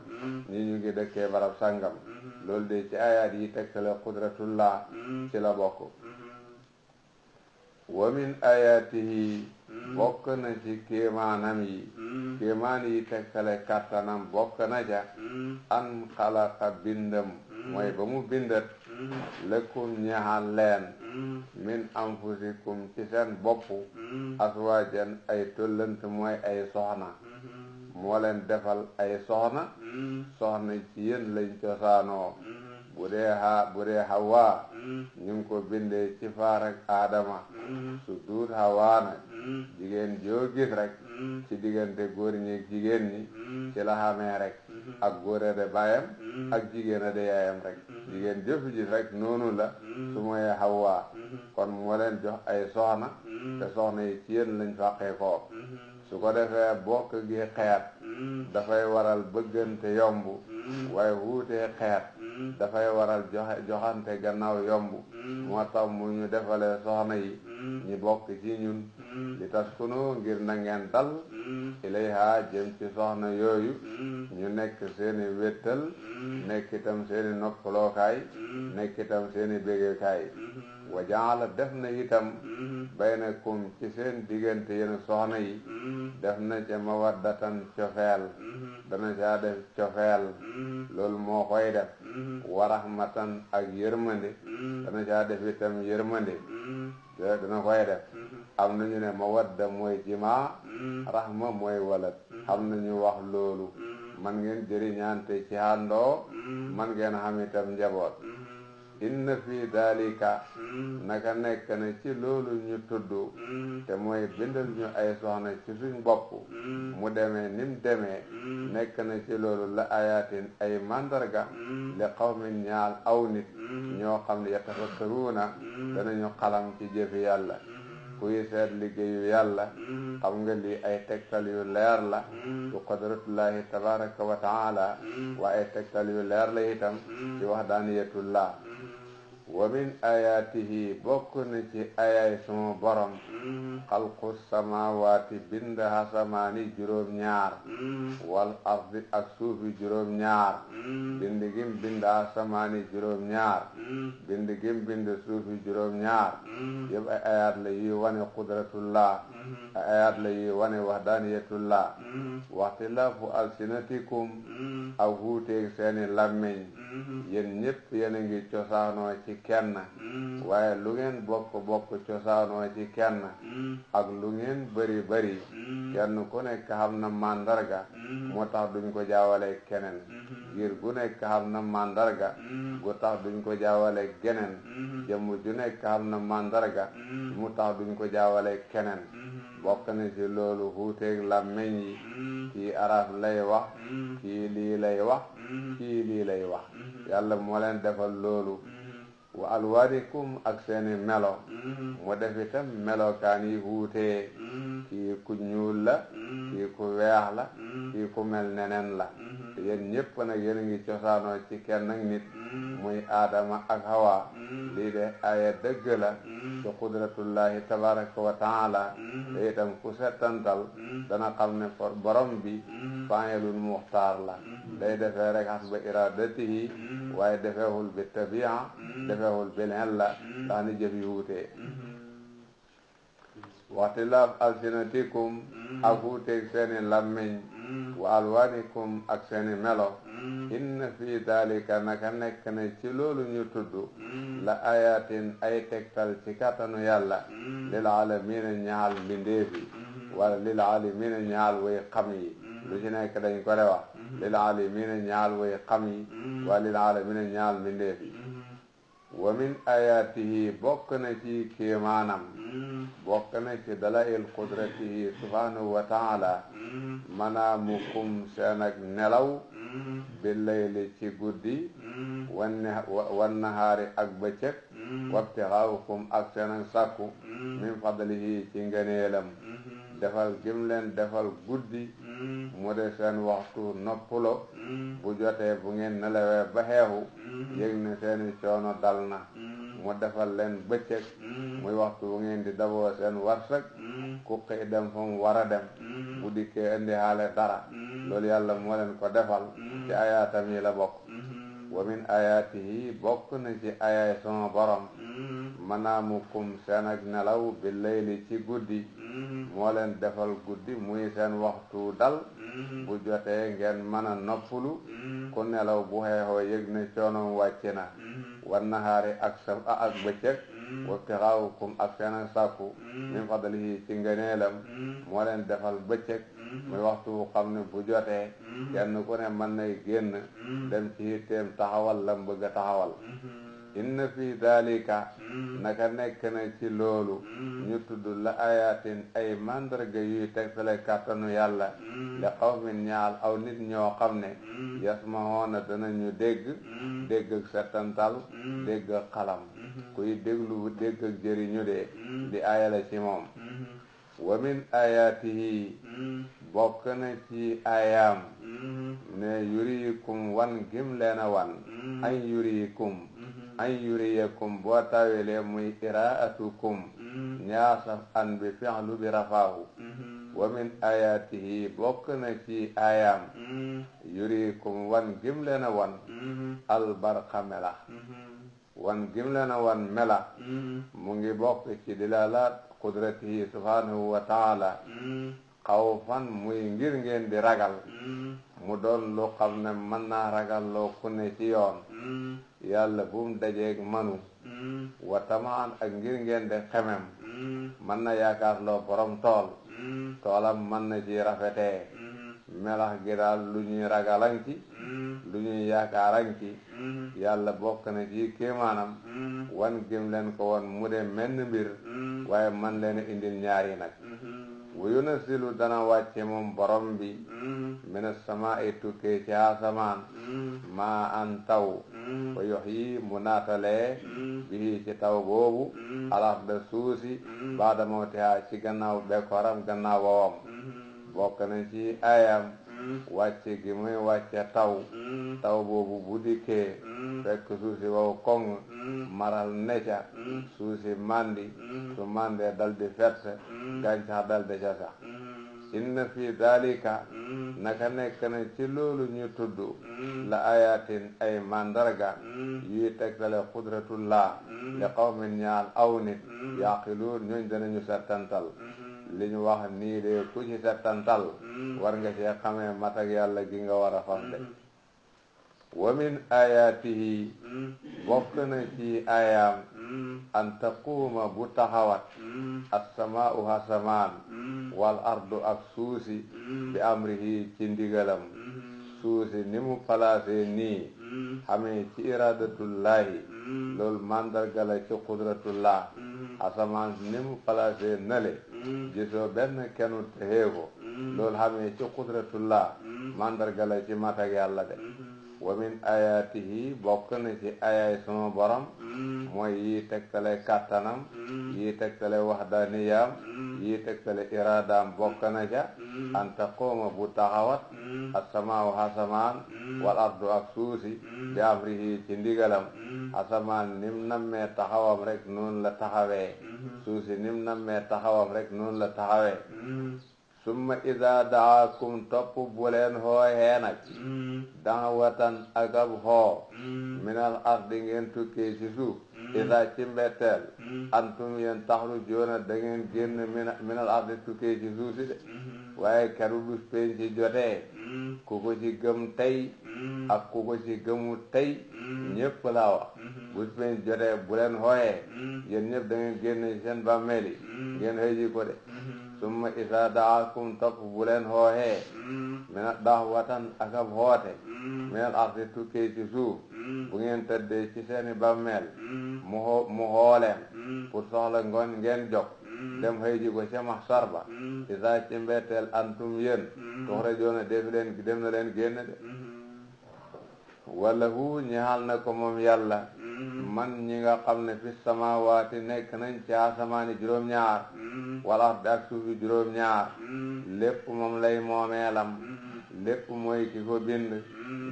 ñii ñu ngi dëkkee barab sàngam loolu de ci ayaat yi tegtale qudratullah ci la bokk wa min ayatihi bokk na ci kéemaanam yi kéemaan yi tegtale kattanam bokk na ja an xalaqa bindam mooy ba mu bindat lakum ñaxal leen min anfusikum ci seen bopp aswaajan ay tollant mooy ay soxna moo leen defal ay soxna ci yéen lañ cosaanoo bu dee Hawa ñu ngi ko bindee ci faar ak Adama su duut Hawa nag jigéen joo gis rek ci diggante góor ñi jigéen ñi ci la xamee rek ak góor a de baayam ak jigéen a de yaayam rek jigéen jëfu gis rek noonu la su moyee Hawa kon moo leen jox ay soxna te soxna yi ci yéen lañ fàqee ko su ko defee bokk gi xeet dafay waral bëggante yomb waaye wuutee xeet dafay waral joxante gannaaw yomb moo tax mu ñu defalee soxna yi ñi bokk ci ñun li taskunu ngir na ngeen dal ilayha jëm ci soxna yooyu ñu nekk seeni wéttal nekk itam seeni noppalookaay nekk itam seeni bégekaay wa jaala def na itam baynakum ci seen diggante yéen soxna yi def na ca mawaddatan cofeel dana caa def cofeel loolu moo koy def wa rahmatan ak yërmande dana caa def itam yërmande dana koy def am nañu ne mawadda mooy jimaa rahma mooy walad am nañu wax loolu man ngeen jëriñante ci àndoo man ngeen xam itam njaboot inna fi dalika naka nekk na ci loolu ñu tudd te mooy bindal ñu ay soxna ci suñ bopp mu demee nim demee nekk na ci loolu la ayatin ay mandarga li qawmin ñaal aw nit ñoo xam ne yatafakkaruuna danañu xalam ci jëfi yàlla kuy seet liggéeyu yàlla xam nga lii ay tegtal yu leer la ci qudratullahi tabaraka wa taala wa ay tegtal yu leer la itam ci wahdaniyatullah wa min ayatihi bokk na ci ayay suma borom xalqu samawaati bind asamaani juróom-ñaar wal ardi ak suufi juróom-ñaar bind gim bind asamaani juróom-ñaar bind gim bind suufi juróom-ñaar yëpp ay ayaat la yuy wane qudratullah ay ayaat la yuy wane wahdaniyatullah waxtilaafu alsinatikum ak wuuteeg seeni làmmiñ yéen ñëpp yéen a ngi cosaanoo ci kenn waaye lu ngeen bokk cosaanoo ci kenn ak lu ngeen bëri bëri kenn ku nekk xam na mandarga moo tax duñ ko jaawale keneen ngir gu nekk xam na mandarga gu tax duñ ko jaawale geneen jëmm ju nekk xam na mandarga mu tax duñ ko jaawale keneen bokk na ci loolu xuuteeg làmmiñ yi kii araf lay wax kii lii lay wax kii lii lay wax yàlla moo leen defal loolu wa alwaanikum ak seeni melo mu def itam melokaan yi wuutee kii ku ñuul la kii ku weex la kii ku mel neneen la yéen ñëpp nag yéen a ngi cosaanoo ci kenn ak nit muy Aadama ak Hawa lii de aya dëgg la ci qudratullahi tabaraka wa taala te itam ku settantal dana xam ne borom bi faa'ilul muxtaar la day defee rek hasba iradatihi waaye defeewul bi tabia defeewul bil illa ndax ni jëf yi wuutee waxtilaaf alsinatikum ak wuuteeg seeni lammiñ wa alwaanikum ak seeni melo inna fi dalika naka nekk na ci loolu ñu tudd la ayatin ay tegtal ci kàttanu yàlla lil alamina ñaal mbindeefi wala lil alimina ñaal way xam yi lu ci nekk dañ ko de wax lil alamina ñaal way xam yi wala lil alamina ñaal mbindeefi wa min ayatihi bokk na ci kéemaanam bokk na ci dalail qudratihi subhanahu wa taala manaamukum seen ak nelaw bi layli ci guddi wan nahaari ak bëccëg wabtixaawukum ak seen ak sàkku min fadlihi ci ngëneelam defal gim leen defal guddi mu de seen waxtu noppulo bu jotee bu ngeen nelawee ba xeexu yëg ne seeni coono dal na mu defal leen bëccëg muy waxtu bu ngeen di daboo seen warsak ku xëy dem fa mu war a dem bu dikkee indi xaale dara loolu yàlla moo leen ko defal ci ayaatam yi la bokk wa min ayaatihi bokk na ci ayaay sama borom manaamukum seen ak nelaw bi layli ci guddi moo leen defal guddi muy seen waxtu dal bu jotee ngeen mën a noppalu ku nelaw bu xeexoo yëg ne coono wàcc na wan nahaari ak bëccëg wabtixaawukum ak seen ak sàkku min fadlihi ci ngëneelam moo leen defal bëccëg muy waxtu bu xam ne bu jotee kenn ku ne mën nay génn dem ci hitteem taxawal lam bëgg a taxawal inna fi dalika naka nekk na ci loolu ñu tudd la ayatin ay mandarga yuy tegtale kàttanu yàlla li qawmin ñaal aw nit ñoo xam ne yasmahoona danañu dégg ak settantal dégg ak xalam kuy déglu dégg ak jëriñu di ayala ci moom wa min ayatihi bokk na ci ayaam ne yuriyikum wan gim leena wan ay yuriyakum boo tawilee muy iraatukum ñaasaf an bi fi'lu bi rafaahu wa min ayatihi bokk na ci ayaam yuriyikum wan gim leena wan albarqa melax wan gim leena wan melax mu ngi bokk ci dilalaat qudratihi subhanahu wa taala xawfan muy ngir ngeen di ragal mu doon lu xam ne mën naa ragal loo ku ne ci yoon yàlla bum dajeeg manu wa tamaan ak ngir ngeen di xemem mën na yaakaar loo borom toolam mën na ci rafetee melax gi daal lu ñuy ragalan ci lu ñuy yaakaaran ci yàlla bokk na ci kéemaanam wan gëm leen ko won mu de menn mbir waaye man leen indil ñaari nag wa yunasilu dana wàcce moom borom bi mina samaa'i tukkee ci asamaan maa an taw fa yox yi mu naatalee bii ci taw boobu alax da suusi baada mawtihaa ci gannaaw bekkoram gannaaw wowam bokk na ci ayam wàcce gi muy wàcce taw taw boobu bu dikkee fekk suuf si wow koŋ maral neca suuf si mandi su mandee dal di fett gàncax dal di ca sax inna fi dalika naka nekk na ci loolu ñu tudd la ayatin ay mandarga yuy tegtale qudratullah li qawmin ñaal aw nit yaqiluun ñooñ danañu settantal li ñu wax nii de ku ci settantal war nga ci xamee mat ak yàlla gi nga war a fas de wa min ayatihi bokk na ci ayaam an taquuma bu taxawat as-samaa'u hasamaan wal ardu ak suusi bi amrihi ci ndigalam suusi ni mu placé nii xamee ci iradatullahi loolu mandarga la ci qudratullah asamaan ni mu placé nale gisoo benn kenu texee ko loolu xamee ci qudratullah mandarga la ci mat ak yàlla de wa min ayatihi bokk na ci ayaay sama borom mooy yi tegtale kàttanam yi tegtale waxdaaniyaam yi tegtale iraadaam bokk na ca an taqooma bu taxawat asamaaw asamaan wal ardu ak suusi bi amrihi ci ndigalam asamaan nim nammee taxawam rek noonu la taxawee suusi nim nammee taxawam rek noonu la taxawee summa ida daakum topp bu leen hooyee nag daawatan ak ab hoo minal ardi ngeen tukkee ci suuf ida ci mbetteel antum yéen taxru joona da ngeen génn minal ardi tukkee ci suuf si de waaye keru bis penc ci jotee ku ko ci gëm tey ak ku ko ci gëmu tey ñëpp laa wax bis penc jotee bu leen hooyee yéen ñëpp da ngeen génn ci seen bàmmeel yi ngeen xëy ji ko de summa isa daakum topp bu leen hoohee mina daxwatan ak ab hoote minal ardi tukkee ci suuf bu ngeen tëddee ci seeni bàmmeel mu hooleen pour soxla ngoon ngeen jog dem xëy ji ko ca mahsar ba isa ci mbetteel antum yéen tuxrajoona dem na leen génn de wala hu ñaal na ko moom yàlla man ñi nga xam ne fi samawaati nekk nañ ci asamaani juróom-ñaar wala ardi ak suufi juróom-ñaar lépp moom lay moomeelam lépp mooy ki ko bind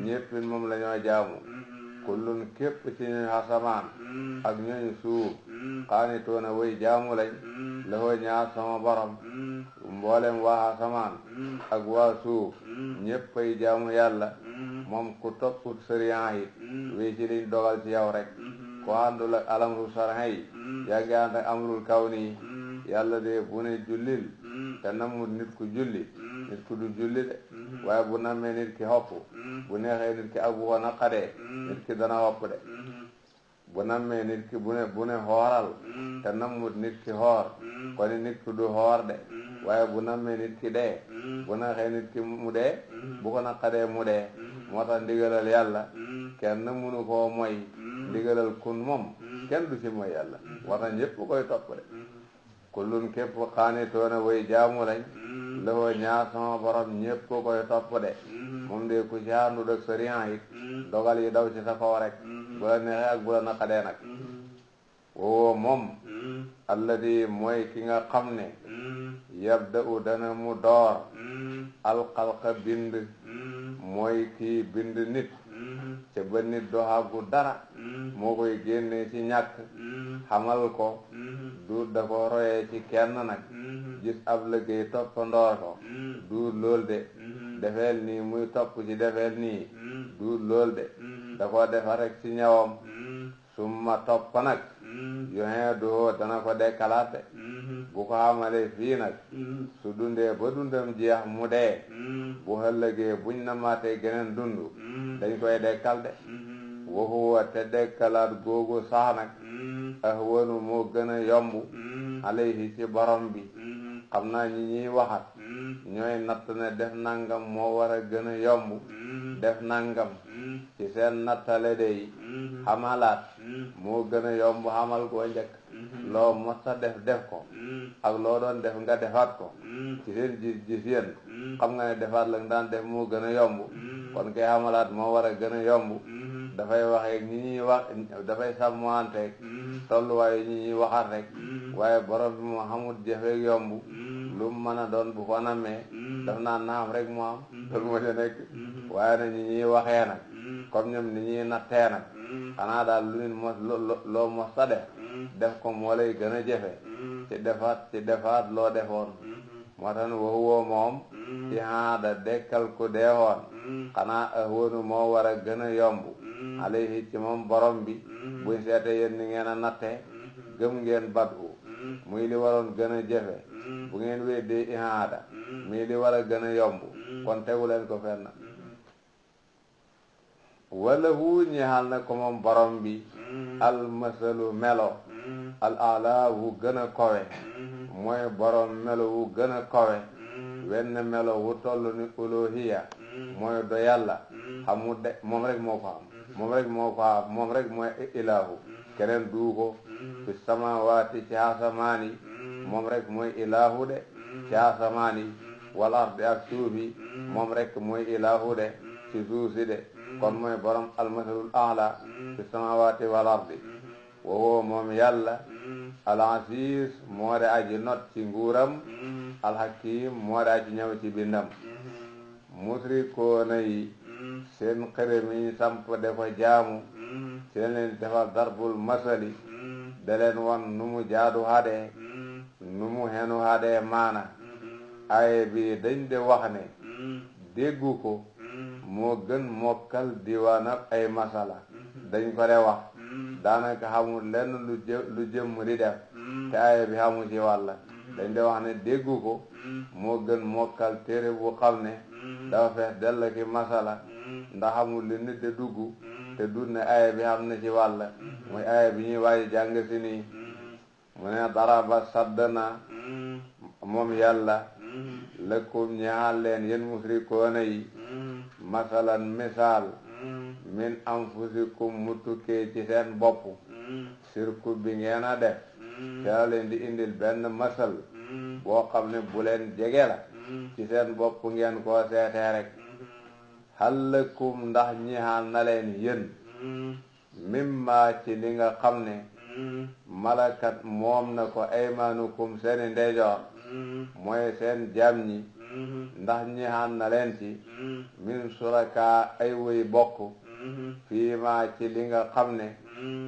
ñéppin moom la ñoo jaamu kullun képp ci ñuy asamaan ak ñooñu suuf xaanitoona way jaamu lañ la hoo ñaar sama borom mboolem waa asamaan ak waa suuf ñéppay jaamu yàlla moom ku topput sëriyan yi wéy ci liñ dogal ci yow rek ku àndul ak alamru sarhan yi yaa ngi ànd ak amrul kawni yi yàlla de bu ne jullil te namul nit ku julli nit ku du julli de waaye bu namee nit ki hopp bu neexee nit ki ak bu ko naqadee nit ki dana hopp de bu nammee nit ki bu ne hooral te namut nit ki hoor kon nit ki du hoor de waaye bu nammee nit ki dee bu neexee nit ki mu dee bu ko naqadee mu dee moo tax ndigalal yàlla kenn mënu koo moy ndigalal kun moom kenn du ci moy yàlla war na ñëpp koy topp de kullun képp xaanitoona way jaamu lañ la woo ñaar sama borom ñëpp koy topp de moom de ku ci àndu ak sariyan it dogal yi daw ci sa kaw rek bu la neexee ak bu la naqadee nag woo moom alladi mooy ki nga xam ne yabda'u dana mu door alxalqa bind mooy kii bind nit te ba nit doxagu dara moo koy génnee ci ñàkk xamal ko du da ko royee ci kenn nag gis ab liggéey topp ndoor ko du lool de defeel nii muy topp ci defeel nii du lool de da ko defar rek ci ñawam summa topp nag yoxee doo dana ko dekkalaat de bu ko xamale fii nag su dundee ba dundam jeex mu dee bu ëllëgee buñ na maatee geneen dund dañ koy dekkal de waxuwa te dekkalaat googu sax nag ahwanu moo gën a yomb alayhi ci borom bi xam naa ñi ñuy waxat ñooy natt ne def nangam moo war a gën a yomb def nangam ci seen nattale day xamalaat moo gën a yomb xamal koo njëkk loo mosta def ko ak loo doon def nga defaat ko ci seen gis yéen xam nga ne defaat la nga daan def moo gën a yomb kon kay xamalaat moo war a gën a yomb dafay waxee ñi ñuy wax dafay sàmmanteeg tolluwaayu ñi ñuy waxaat rek waaye borom bi moo xamul jafeeg yomb lu mu mën a doon bu ko namee daf naa naam rek mu am loolu moo ca nekk waaye nag ñi ñuy waxee nag comme ñoom ni ñuy nattee nag xanaa daal lu nit mos loo mos ta def ko moo lay gën a jafe ci defaat loo defoon moo tax waxuwoo moom ihaada dekkal ku deewoon xanaa ahwanu moo war a gën a yomb alayhi ci moom borom bi buñ seete yéen ni ngeen a natte gëm ngeen badu muy li waroon gën a jafe bu ngeen weddee ihaada muy li war a gën a yomb kon tegu leen ko fenn wala hu ñeexal na ko moom borom bi al masalu melo al ala wu gën a kowe mooy borom melo wu gën a kowe wenn melo wu toll ni uluhiya mooy do yàlla xamu de moom rek moo ko am moom rek mooy ilahu keneen duu ko fi samawaati ci asamaani moom rek mooy ilahu de ci asamaani wal ardi ak suufi moom rek mooy ilahu de ci suusi de kon mooy borom almasalul a'la fi samawaati wal ardi wowoo moom yàlla al aziz moo de aji not ci nguuram al hakim moo de aji ñëw ci bindam musrikoona yi seen xërëm yi samp de ko jaamu ci leen defal darbul masali da leen wan nu mu jaadu hadee nu mu henu hadee maana aye bi dañ de wax ne déggu ko moo gën mokkal diwaanab ay masala dañ ko de wax daanaka xamul lenn lu jëmm di def te aye bi xamu ci wàlla dañ de wax ne déggu ko moo gën mokkal téere bu xam ne dafa fees dell ki masala ndax xamul li nit de dugg te dut ne aye bi xam na ci wàlla muy aye bi ñuy waaji jàng si nii mu ne daraba saddana moom yàlla lëkkum ñaal leen yéen musrikoona yi masalan misaal min anfusikum mu tukkee ci seen bopp sirku bi ngeen a def te la leen di indil benn masal boo xam ne bu leen jege la ci seen bopp ngeen koo seetee rek halakum ndax ñaal na leen yéen mimma ci li nga xam ne malakat moom na ko aymanukum seeni ndeyjoor mooy seen jaam ñi ndax ñaal na leen ci min suraka ay woy bokk fii ma ci li nga xam ne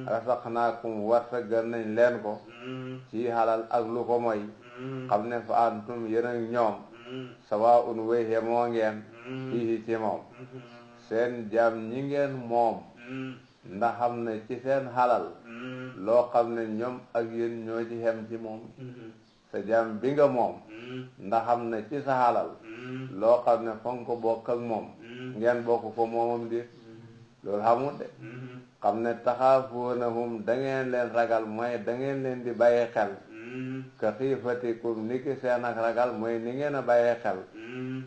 rasaqnaakum warsagal nañ leen ko ci halal ak lu ko moy xam ne fa antum yéen ak ñoom sawaa'un way yemoo ngeen fii ci moom seen jaam ñi ngeen moom ndax xam ne ci seen halal loo xam ne ñoom ak yéen ñoo ci xem ci moom sa jaam bi nga moom ndax xam ne ci sa halal loo xam ne fa nga ko bokk ak moom ngeen bokk ko moomam di loolu xamul de xam ne taxaafoonahum da ngeen leen ragal mooy da ngeen leen di bàyyi xel ka xiifatikum ni ki seen ak ragal mooy ni ngeen a bàyyi xel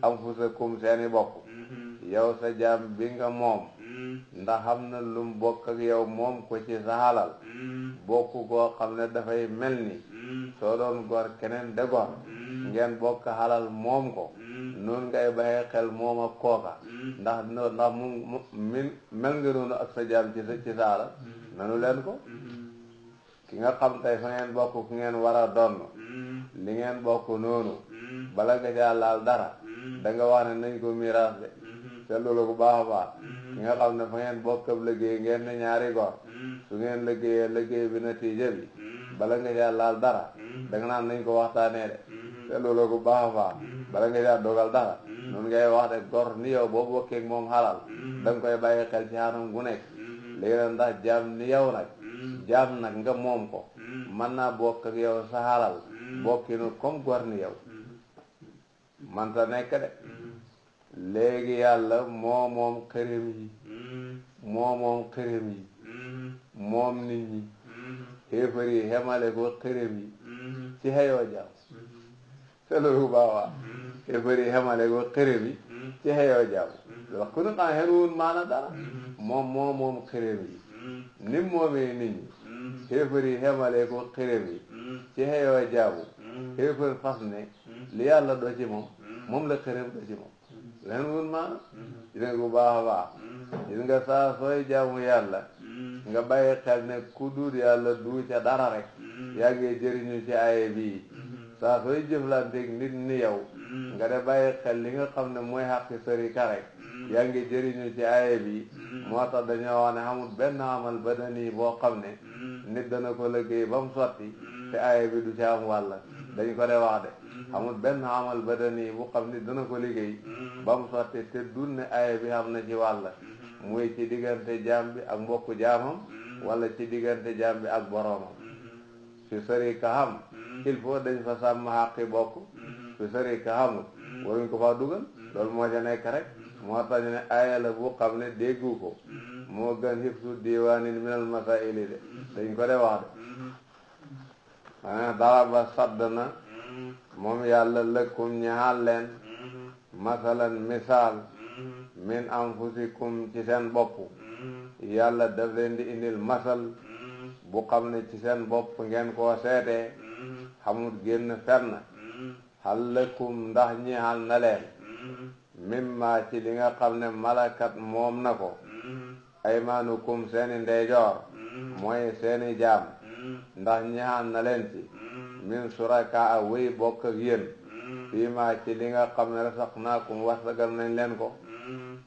anfusakum seeni bopp yow sa jaam bi nga moom ndax xam na lum bokk ak yow moom ko ci sa halal bokk koo xam ne dafay mel ni soo doon gor keneen de gor ngeen bokk halal moom ko noonu ngay bàyyi xel moom ak kooka ndax mu mel nga noonu ak sa jaam ci sa halal nanu leen ko ki nga xam tey fa ngeen bokk ku ngeen war a donn li ngeen bokk noonu bala nga caa laal dara da nga wax ne nañ ko miraas de te loolu bu baax a baax ki nga xam ne fa ngeen bokk ab liggéey ngeen ne ñaari gor su ngeen liggéeyee liggéey bi natiija bi bala nga caa laal dara da nga naan nañ ko waxtaanee de te loolu bu baax a baax bala nga caa dogal dara noonu ngay wax de gor ni yow boo bokkee ak moom xalal da nga koy bàyyi xel ci xanam gu nekk léegi nag ndax jaam ni yow nag jaam nag nga moom ko mën naa bokk ak yow sa xalal bokkinu comme gor ni yow manta nekk de léegi yàlla moo moom xërëm yi moom nit ñi xéefar yi xemale ko xërëm yi ci xeyoo jaam te loolu baawaa xéefar yi xemale ko xërëm yi ci xeyoo jaam wax ku ne xam xenuwul maana dara moom xërëm yi ni moomee nit ñi xéefar yi xemale ko xërëm yi ci xeyoo jaamu xéefar fas ne li yàlla doo ci moom la xërëm doo ci moom len wun maana gis nga bu baax a baax gis nga saa sooy jaamu yàlla nga bàyyi xel ne ku dul yàlla du ca dara rek yaa ngi jëriñu ci aye bii saa sooy jëflanteeg nit ni yow nga de bàyyi xel li nga xam ne mooy xaqi sharika rek yaa ngi jëriñu ci aaya bi moo tax dañoo wax ne xamul benn amal badani boo xam ne nit dana ko liggéey ba mu sotti te aaya bi du ci am wàll dañ ko de wax de xamul benn amal badani bu xam nit dana ko liggéey ba mu sotti te dul ne aaya bi xam na ci wàll muy ci diggante jaam bi ak mbokku jaamam wala ci diggante jaam bi ak boroomam fi sharika xam il faut dañ fa sàmm xaqi bokk fi sharika xamul waruñ ko faa dugal loolu moo ca nekk rek moo tax ñu ne aaya la bu xam ne déggu ko moo gën hifsu diwaanin minal masaili de dañ ko de wax de dara ba sadd na moom yàlla lëkkum ñaxal leen masalan misaal min anfusikum ci seen bopp yàlla daf leen di indil masal bu xam ne ci seen bopp ngeen koo seetee xamul génn fenn hal lakum ndax ñeexal na leen mimma ci li nga xam ne malakat moom na ko aymaanukum seeni ndeyjoor mooy seeni jaam ndax ñeexal na leen ci min suraka a wéy bokk ak yéen fii ma ci li nga xam ne rasaqnaakum warsagal nañ leen ko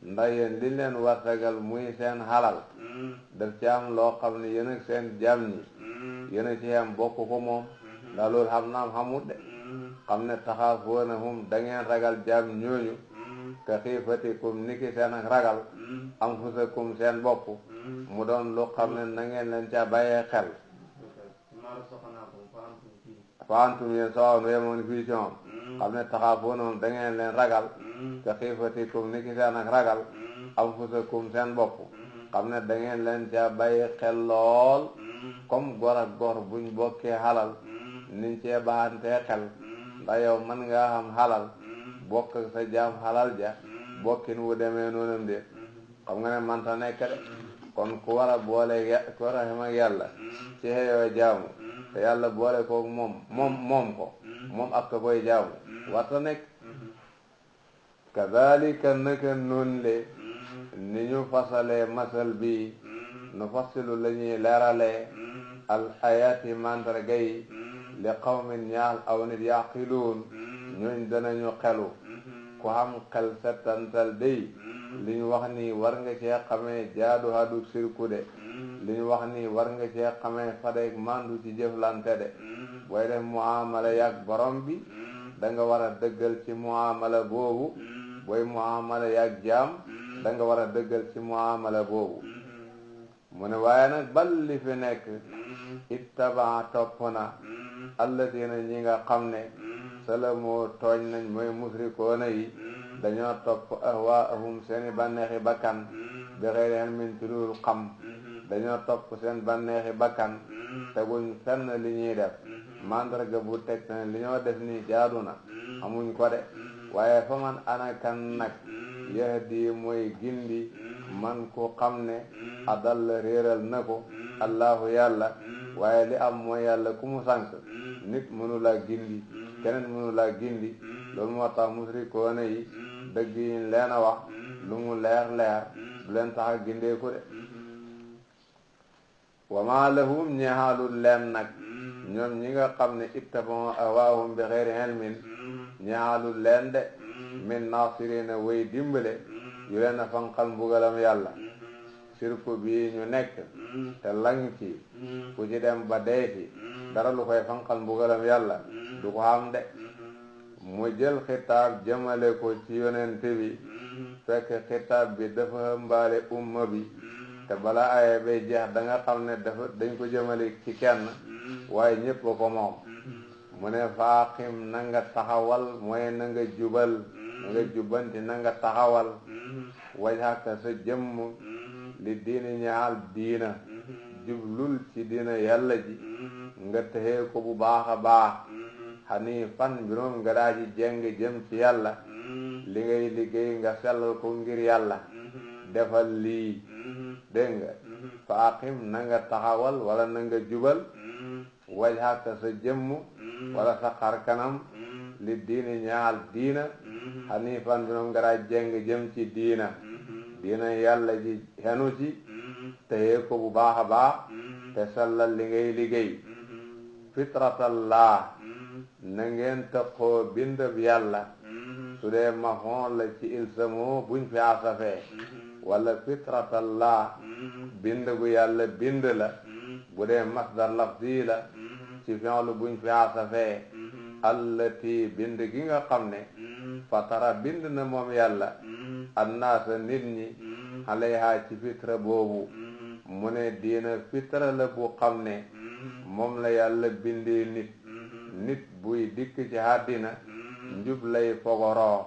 ndax yéen li leen warsagal muy seen halal daf ci am loo xam ne yéen ak seen jaam ñi yéen a ci am bokk ko moom ndax loolu xam naam xamut de xam ne taxaafoonahum da ngeen ragal jaam ñooñu ka xiifatikum niki seen ak ragal anfusakum seen bopp mu doon lu xam ne na ngeen leen ca bàyyee xel fa antum yéen sawaa'un yemoon fii ci moom xam ne taxaafoonahum da ngeen leen ragal ka xiifatikum niki seen ak ragal anfusakum seen bopp xam ne da ngeen leen ca bàyyee xel lool comme gor ak gor buñ bokkee halal niñ cee baxantee xel ndax yow mën ngaa xam halal bokk ak sa jaam halal ja bokkin wu demee noonam de xam nga ne manta nekk de kon ku war a boole ku war a xam ak yàlla ci xeyoo jaamu te yàlla boole ko moom ko moom ak ka koy jaamu warta nekk kadhalika naka noonu le ni ñu fasalee masal bi nu fasilu la ñuy leeralee al ayati mandarga yi li qawmin ñaal aw nit yaqiluun ñooñ danañu xelu ku xam xel settantal day li ñu wax nii war nga cee xamee jaadu hadu sirku de li ñu wax nii war nga cee xamee fadeeg mandu ci jëflante de booy def muamala yàgg borom bi da nga war a dëggal ci muamala boobu booy muamala yàgg jaam da nga war a dëggal ci muamala boobu mu ne waaye nag bal li fi nekk ittaba topp na allatina ñi nga xam ne salamoo tooñ nañ mooy musrikoona yi dañoo topp ahwaahum seeni bànneexi bakkan bi xeyri ilmin ci dul xam dañoo topp seen bànneexi bakkan teguñ fenn li ñuy def mandarga bu teg na li ñoo def nii jaadu na amuñ ko de waaye fa man anakan nag yahdi mooy gindi man ku xam ne adal réeral na ko allahu yàlla waaye li am mooy yàlla ku mu sànk nit mënu laa gindi keneen mënu laa gindi loolu moo tax musrikoona yi dëgg yi leen a wax lu mu leer leer du leen tax a gindeeku de wa ma lahum ñeexaalul leen nag ñoom ñi nga xam ne ittaba'u ahwaahum bi xeyri ilmin ñeexaalul leen de min nasirina way dimbale yu leen a fanqal mbugalam yàlla sirku bii ñu nekk te lang ci ku ci dem ba dee ci dara lu koy fanqal mbugalam yàlla du ko xam de mu jël xitaab jëmale ko ci yonent bi fekk xitaab bi dafa ëmbaale umma bi te bala aaya bay jeex da nga xam ne dañ ko jëmale ci kenn waaye ñépp ko moom mu ne faaqim na nga taxawal mooy na nga jubal na nga jubbanti na nga taxawal wajhaka sa jëmm li diini ñaal diina jublul ci diina yàlla ji nga texee ko bu baax a baax hanifan mbiroom nga daa ji jeng jëm ci yàlla li ngay liggéey nga sellal ko ngir yàlla defal lii dégg nga faaqim na nga taxawal wala na nga jubal wajhaka sa jëmm wala sa xar kanam li diini ñaal diina hanifan mbiroom nga daa jeng jëm ci diina yàlla ji xenu ci téye ko bu baax a baax te sellal li ngay liggéey fitratallah na ngeen taqoo bindab yàlla su dee mafoon la ci ilsamu buñ fi asafee wala fitratallah bind gu yàlla bind la bu dee masdar lafzi la ci fi'lu buñ fi asafee allati bind gi nga xam ne fatara bind na moom yàlla annaasa nit ñi alayha ci fitra boobu mu ne diina fitra la bu xam ne moom la yàlla bindee nit buy dikk ci àddina njub lay fogoroo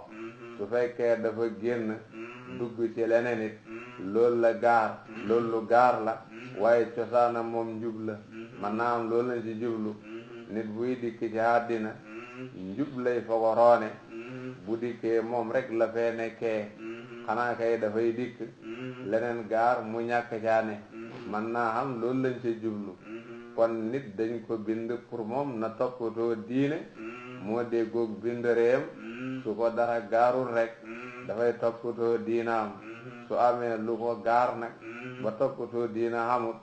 su fekkee dafa génn dugg ci leneen nit loolu la gaar loolu lu gaar la waaye cosaana moom njub la man naa am loolu lañ ci jublu nit buy dikk ci àddina njub lay fogoroone bu dikkee moom rek la fee nekkee xanaa kay dafay dikk leneen gaar mu ñàkk caane man naa xam loolu lañ ci jublu kon nit dañ ko bind pour moom na toppatoo diine moo déggoog bind réem su ko dara gaarul rek dafay toppatoo diinaam su amee lu ko gaar nag ba toppatoo diina xamut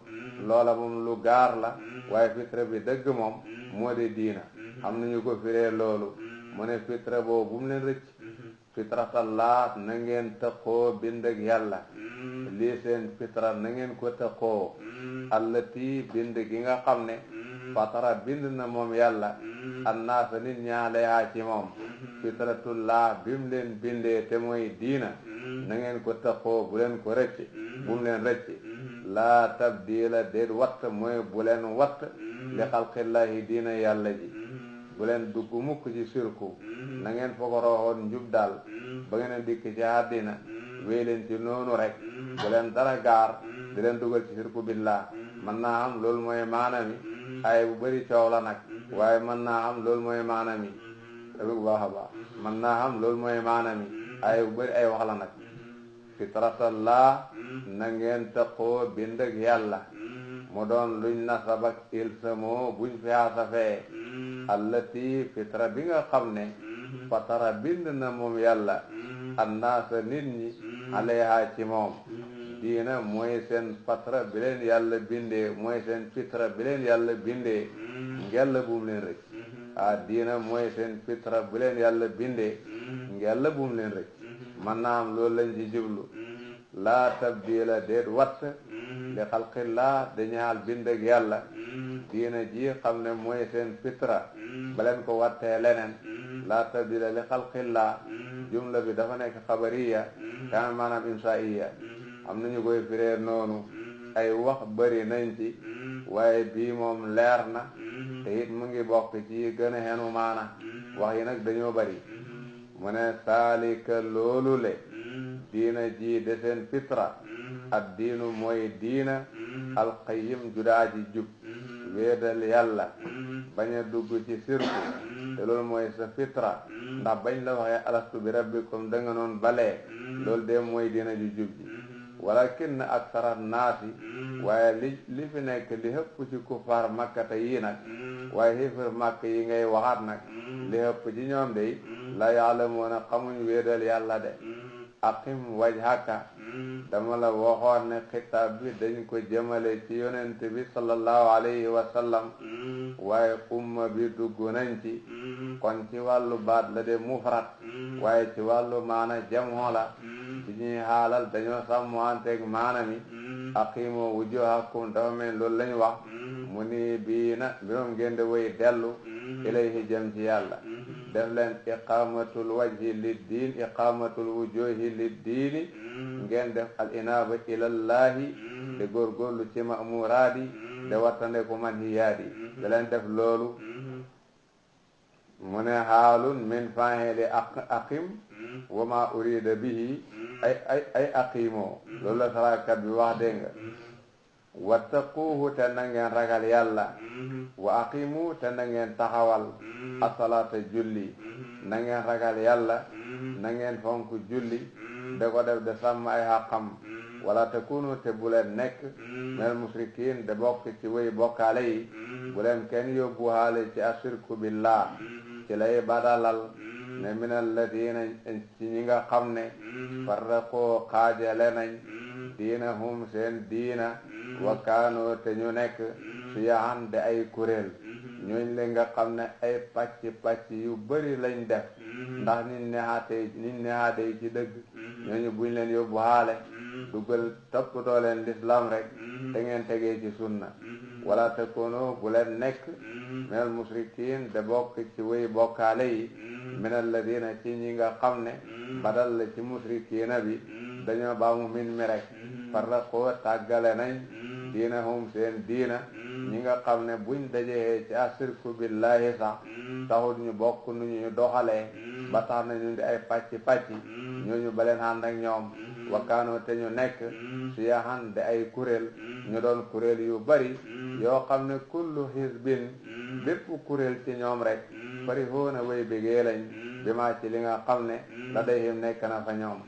loola moom lu gaar la waaye fitra bi dëgg moom moo di diina am nañu ko firee loolu mu ne fitra boobu bu mu leen rëcc fitratallah na ngeen taqoo bind ak yàlla lii seen fitra na ngeen ko taqoo allati bind gi nga xam ne fatara bind na moom yàlla annaasa nit ñaaleyaa ci moom fitratullah bi mu leen bindee te mooy diina na ngeen ko taqoo bu leen ko rëcc bu mu leen rëcc laa tabdila déet watt mooy bu leen watt li xalqillahi diina yàlla ji bu leen dugg mukk ci sirku na ngeen fogorooxoon njub daal ba ngeen a dikk ci àddina wéy leen ci noonu rek bu leen dara gaar di leen dugal ci sirku billah mën naa am loolu mooy maanami ay bu bëri coow la nag waaye mën naa am loolu mooy maanami bu baax a baax mën naa am loolu mooy maanami ay bu bëri ay wax la nag fitratallah na ngeen taqoo bind ak yàlla mu doon luñ nasabak ilsamoo buñ fi asafee allati fitra bi nga xam ne fatara bind na moom yàlla annaasa nit ñi alayha ci moom diina mooy seen fatra bi leen yàlla bindee mooy seen fitra bi leen yàlla bindee ngella buum leen rëcc diina mooy seen fitra bi leen yàlla bindee ngella buum leen rëcc man naa am loolu lañ ci jublu laa tabdila déet watt li xalqillah dañaal bind ak yàlla diina ji xam ne mooy seen fitra ba leen ko wattee leneen laa tabdila li xalqillah jumla bi dafa nekk xabariya kaan maanaam insaiya am nañu koy firee noonu ay wax bëri nañ ci waaye bii moom leer na te it mu ngi bokk ci gën a xenu maana wax yi nag dañoo bëri mu ne saalika loolu le diina ji de seen fitra ak diinu mooy diina alqayyim judaa ji jub wéedal yàlla bañ a dugg ci sirku te loolu mooy sa fitra ndax bañ la waxee alastu bi rabbikum da nga noon balee loolu de mooy diina ju jub ji walakin aksara naasi waaye li fi nekk li hëpp ci kufaar makkata yii nag waaye xifir makk yi ngay waxaat nag li hëpp ci ñoom de la yaalamuuna xamuñ wéedal yàlla de aqim wajhaka dama la waxoon ne xitaab bi dañ ko jëmale ci yonent bi sallallahu alayhi wa sallam waaye umma bi dugg nañ ci kon ci wàllu baat la de mufrat waaye ci wàllu maana jamho la ci ñuy xaalal dañoo sàmmanteeg maana mi aqimu wujuhakum dafa mel loolu lañ wax mu ni bii na mbiroom ngeen de way dellu ilayhi jëm ci yàlla def leen iqamatul wajhi lid diin iqamatul wujuhi lid diini ngeen def al inaaba ilallahi de góorgóorlu ci ma'muraadi de wattande ko manhiyaadi da leen def loolu mu ne xaalun min fa'ili aqim wa ma urida bihi ay aqimoo loolu la sarakat bi wax dégg nga wattaquuhu te na ngeen ragal yàlla wa aqimu te na ngeen taxawal asalaata julli na ngeen ragal yàlla na ngeen fonk julli da ko def de sàmm ay xaqam wala takunu te bu leen nekk mel musrikin de bokk ci way bokkaale yi bu leen kenn yóbbu haale ci ashirku billah ci lay badalal ne min alladina ci ñi nga xam ne farraqoo xaajale nañ diinahum seen diina wa kaanoo te ñu nekk siyahan de ay kuréel ñooñ le nga xam ne ay pàcc yu bari lañ def ndax niñ neexaatee ci dëgg ñooñu buñ leen yóbbu xaale dugal toppatoo leen l'islam rek te ngeen tegee ci sunna wala takunu bu leen nekk minal musrikin de bokk ci wéy bokkaale yi minal ladina ci ñi nga xam ne badal la ci musrikina bi dañoo baamu min mi rek farraqoo tàggale nañ diinahum seen diina ñi nga xam ne buñ dajee ci asirku billahi sax taxul ñu bokk nu ñu doxalee ba tax na ñu di ay pàcc ñooñu baleen ànd ak ñoom wakkaanoo te ñu nekk siyahan de ay kuréel ñu doon kuréel yu bari yoo xam ne kullu hizbin bépp kuréel ci ñoom rek farihuuna way bégee lañ bi maa ci li nga xam ne la dayhim nekk na fa ñoom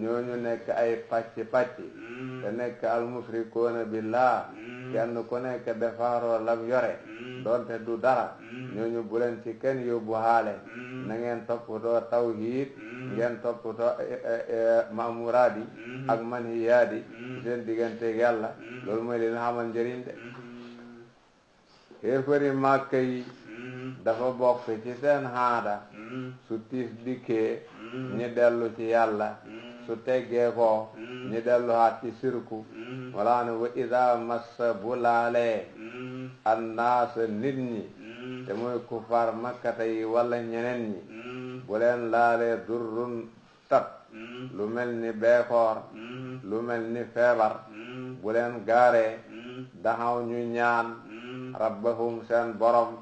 ñooñu nekk ay pàcc te nekk almusrikuuna billah kenn ku nekk defaaroo lam yore doonte du dara ñooñu bu leen ci kenn yóbbu xaale na ngeen toppatoo tawhiid ngeen toppatoo maamuraat yi ak manhiyaat yi seen digganteeg yàlla loolu mooy li nga xamal njëriñ de xéefari Màkka yi dafa bokk ci seen haada su tiis dikkee ñi dellu ci yàlla su teggee ko ñi dellu haat ci sirku wala ne wa ida massa bu laalee annaasa nit ñi te mooy kufaar makkata yi wala ñeneen ñi bu leen laalee durrun tat lu mel ni beekoor lu mel ni feebar bu leen gaaree daxaw ñu ñaan rabbahum seen borom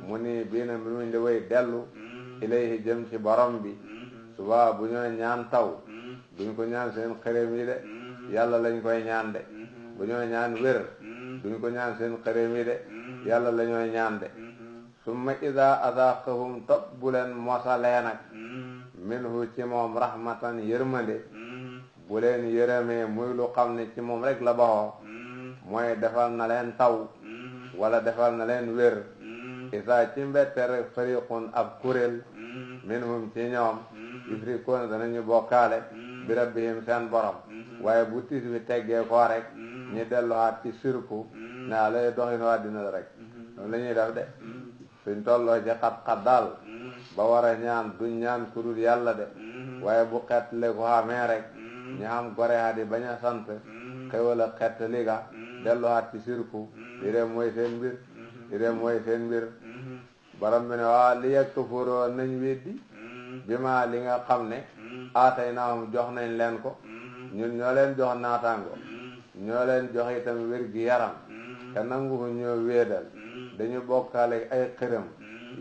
mu ni biina bi muñ di way dellu ilayhi jëm ci borom bi suba bu ñoo ñaan taw duñ ko ñaan seen xërëm yi de yàlla lañ koy ñaan de bu ñoo ñaan wér duñ ko ñaan seen xërëm yi de yàlla la ñooy ñaan de summa ida adaqahum topp bu leen mosalee nag minhu ci moom rahmatan yërmande bu leen yërëmee muy lu xam ne ci moom rek la baxoo mooy defal na leen taw wala defal na leen wér isa ci mbette rek fariqun ab kuréel minhum ci ñoom yusrikuuna danañu bokkaale bi rabbihim seen borom waaye bu tiis bi teggee ko rek ñu delluwaat ci sirku naa lay doxin waa dina la rek loolu la ñuy def de suñ tolloo ci xat-xat daal ba war a ñaan duñ ñaan ku dul yàlla de waaye bu xett le ko xamee rek ñu xam gore ha di bañ a sant xewal a xett liga delluwaat ci sirku li dem mooy seen mbir borom bi ne waa li yakfuroo nañ weddi bi ma li nga xam ne aatay naahum jox nañ leen ko ñun ñoo leen jox naataango ñoo leen jox itam wér gi yaram te nanguhu ñoo wéedal dañu bokkaale ay xërëm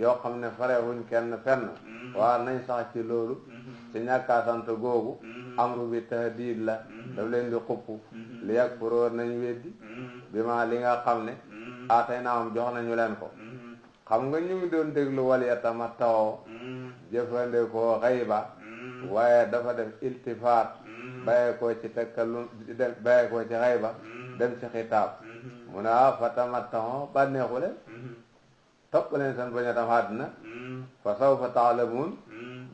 yoo xam ne farewuñ kenn fenn waa nañ sax ci loolu ci ñàkkaa sant googu amru bi tahdiid la daf leen di xupp li yakfuroo nañ weddi bi ma li nga xam ne aatay naahum jox nañu leen ko xam nga ñu ngi doon déglu wal yatamatta'u jëfandikoo xayba waaye dafa def iltifaat bàyyi ko ci takallum bàyyi ko ci xayba dem ci xitaab mu ne fatamatta'u bànneexu leen topp leen seen bañ a tam àddina fa sawfa ta'lamuun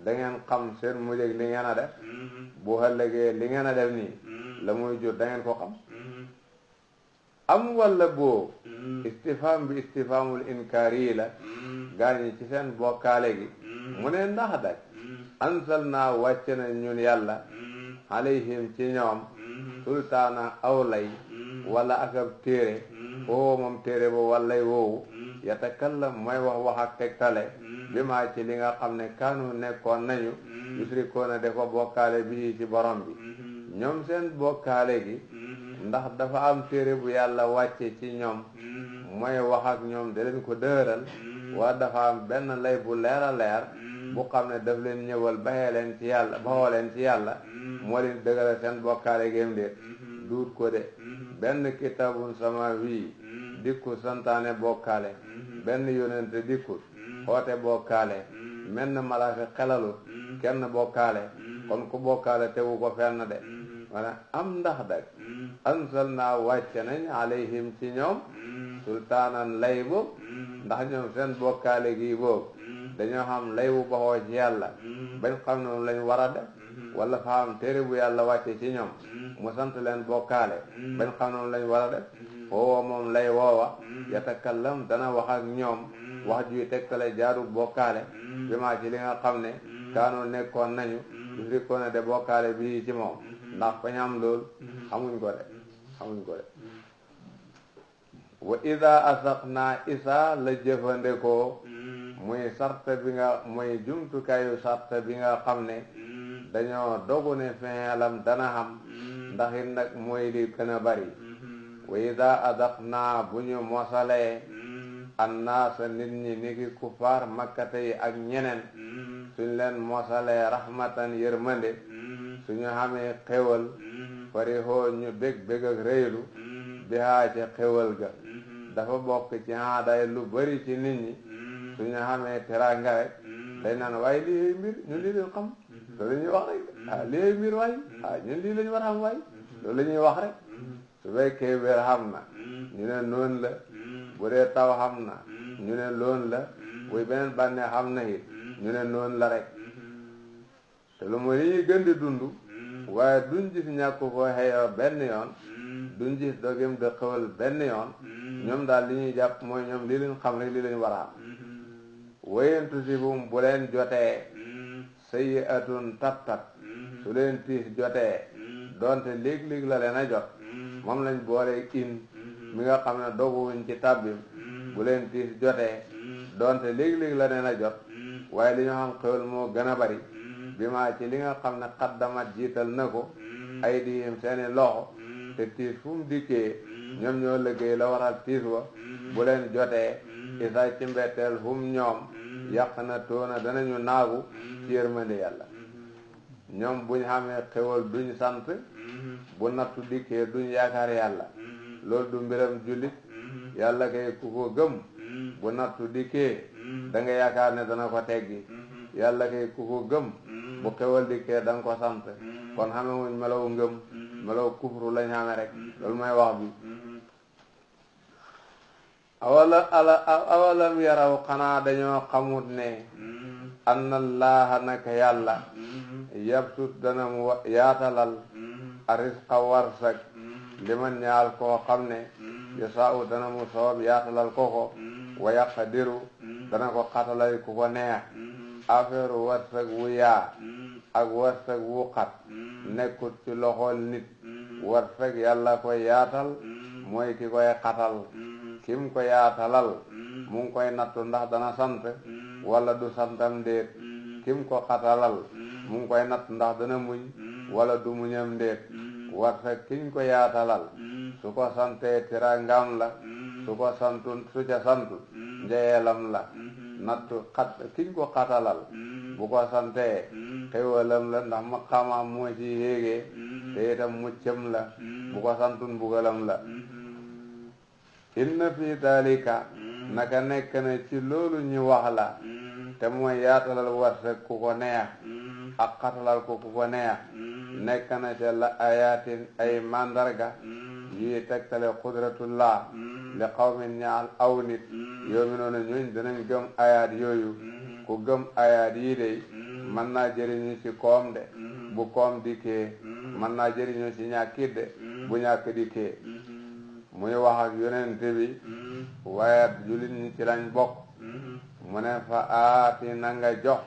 da ngeen xam seen mujj ak li ngeen a def bu ëllëgee li ngeen a def nii la muy jur da ngeen ko xam am walla boo istifham bi istifhamul inkaari la gaañi ci seen bokkaale gi mu ne ndax dak ansal naa wàcc na ñun yàlla alayhim ci ñoom sultaana aw lay wala ak ab téere foo moom téere ba wallay woowu yatakallam mooy wax ak tegtale bi maa ci li nga xam ne kaanu nekkoon nañu yusrikoona de ko bokkaale bi ci borom bi ñoom seen bokkaale gi ndax dafa am téere bu yàlla wàcce ci ñoom mooy wax ak ñoom da leen ko dëëral waa dafa am benn lay bu leer a leer bu xam ne daf leen ñëwal baxoo leen ci yàlla moo leen dëgëral seen bokkaale géem déet duut ko de benn kitabun sama wii dikku santaane bokkaale benn yonente dikkut xoote bokkaale menn malaaka xelalut kenn bokkaale kon ku bokkaale tegu ko fenn de wala am ndax dag ansal naa wàcce nañ alayhim ci ñoom sultaanan lay boobu ndax ñoom seen bokkaale gi boobu dañoo xam lay bu baxoo ci yàlla bañ xam ne moom lañ war a def wala fa am téere bu yàlla wàcce ci ñoom mu sant leen bokkaale bañ xam ne moom lañ war a def woowa moom lay woowa yatakallam dana wax ak ñoom wax juy tegtale jaaru bokkaale bi maa ci li nga xam ne kaanoo nekkoon nañu yusrikoona de bokkaale bi ci moom ndax fañ am loolu xamuñ ko de wa ida asaqna isa la jëfandikoo muy sarta bi nga muy jumtukaayu sarta bi nga xam ne dañoo dogu ne feelam dana xam ndax it nag mooy li gën a bari wa ida adaqna bu ñu mosalee annaasa nit ñi niki kufaar makkate yi ak ñeneen suñ leen mosalee rahmatan yërmande suñu xamee xewal farihoo ñu bég ak réylu bihaa ci xewal ga dafa bokk ci aaday lu bari ci nit ñi suñu xamee teraanga rek day naan waaye lii mbir ñun lii lañ xam loolu la ñuy wax rek lii mbir waay ñun lii lañ war a xam waay loolu la ñuy wax rek su fekkee wér xam na ñu ne noonu la bu dee taw xam na ñu ne loolu la buy beneen bànnee xam na it ñu ne noonu la rek te lu mooy li ñuy gën di dund waaye duñ gis ñàkk ko xëyoo benn yoon duñ gis dogem de xewal benn yoon ñoom daal li ñuy jàpp mooy ñoom lii lañ xam rek lii lañ war a am wayentu si bum bu leen jotee sayyi'atun tat su leen tiis jotee doonte léeg-léeg la leen a jot moom lañ boole in mi nga xam ne doguwuñ ci tàbbim bu leen tiis jotee doonte léeg-léeg la leen a jot waaye li ñu xam xewal moo gën a bari bi maa ci li nga xam ne xaddamat jiital na ko ay dihim seeni loxo te tiis fu mu dikkee ñoom ñoo liggéey la waral tiis wa bu leen jotee isa ci mbetteel hum ñoom yàq na toona danañu naagu ci yërmande yàlla ñoom buñ xamee xewal duñ sant bu nattu dikkee duñ yaakaar yàlla loolu du mbiram jullit yàlla kay ku ko gëm bu nattu dikkee da nga yaakaar ne dana ko teggi yàlla kay ku ko gëm bu xewal dikkee da nga ko sant kon xamewuñ melaw ngëm melaw kufru lañ xame rek loolu mooy wax bi awalam yaraw xanaa dañoo xamut ne anna allaha naka yàlla yabsut dana mu yaatalal arisqa warsak liman ñaal koo xam ne yasaa'u dana mu soob yaatalal ko wa yaqdiru dana ko xatalay ku ko neex affaire warsak wu yaa ak warsak wu xat nekkut ci loxol nit warsak yàlla koy yaatal mooy ki koy xatal kim ko yaatalal mu ngi koy nattu ndax dana sant wala du santam déet kim ko xatalal mu ngi koy natt ndax dana muñ wala du muñam déet warsak kiñ ko yaatalal su ko santee tirangam la su ko santu su ca santu njeyelam la nattu xat kiñ ko xatalal bu ko santee xéwalam la ndax maqaamaam moo ci yéegee te itam muccam la bu ko santun bugalam la inna fi dalika naka nekk na ci loolu ñu wax la te mooy yaatalal warsak ku ko neex ak xatalal ko ku ko neex nekk na ca la ayatin ay mandarga yi tegtale qudratullah li qawmin ñaal aw nit yoo mi noonu ñooñ danañ gëm ayaat yooyu ku gëm ayaat yii de mën naa jëriñu ci koom de bu koom dikkee mën naa jëriñu ci ñàkkit de bu ñàkk dikkee muy wax ak yonente bi waaye jullit ñi ci lañ bokk mu ne fa aati na nga jox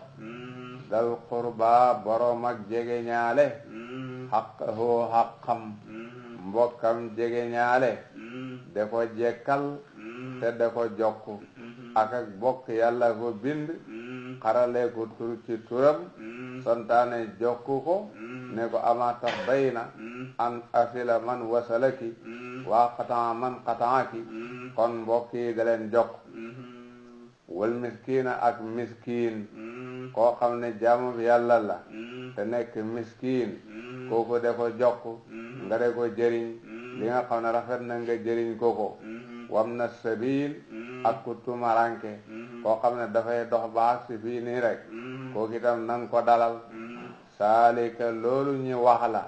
dal qurba boroom ak jege ñaale xaqahoo xaqam mbokkam jege ñaale da ko jekkal te da ko jokk ak bokk yàlla ko bind xarale ko tur ci turam santaane jokku ko ne ko ama tax bayna an asila man wasalaki waa xataa man xataaki kon mbokk yi da leen jokk wal miskiina ak miskiin koo xam ne jaamu bi yàlla la te nekk miskiin kooku de ko jokk nga de ko jëriñ li nga xam ne rafet na nga jëriñ koko wam na sabil ak ku tumaranke koo xam ne dafay dox baax si fii nii rek kooku itam nang ko dalal saalika loolu ñu wax la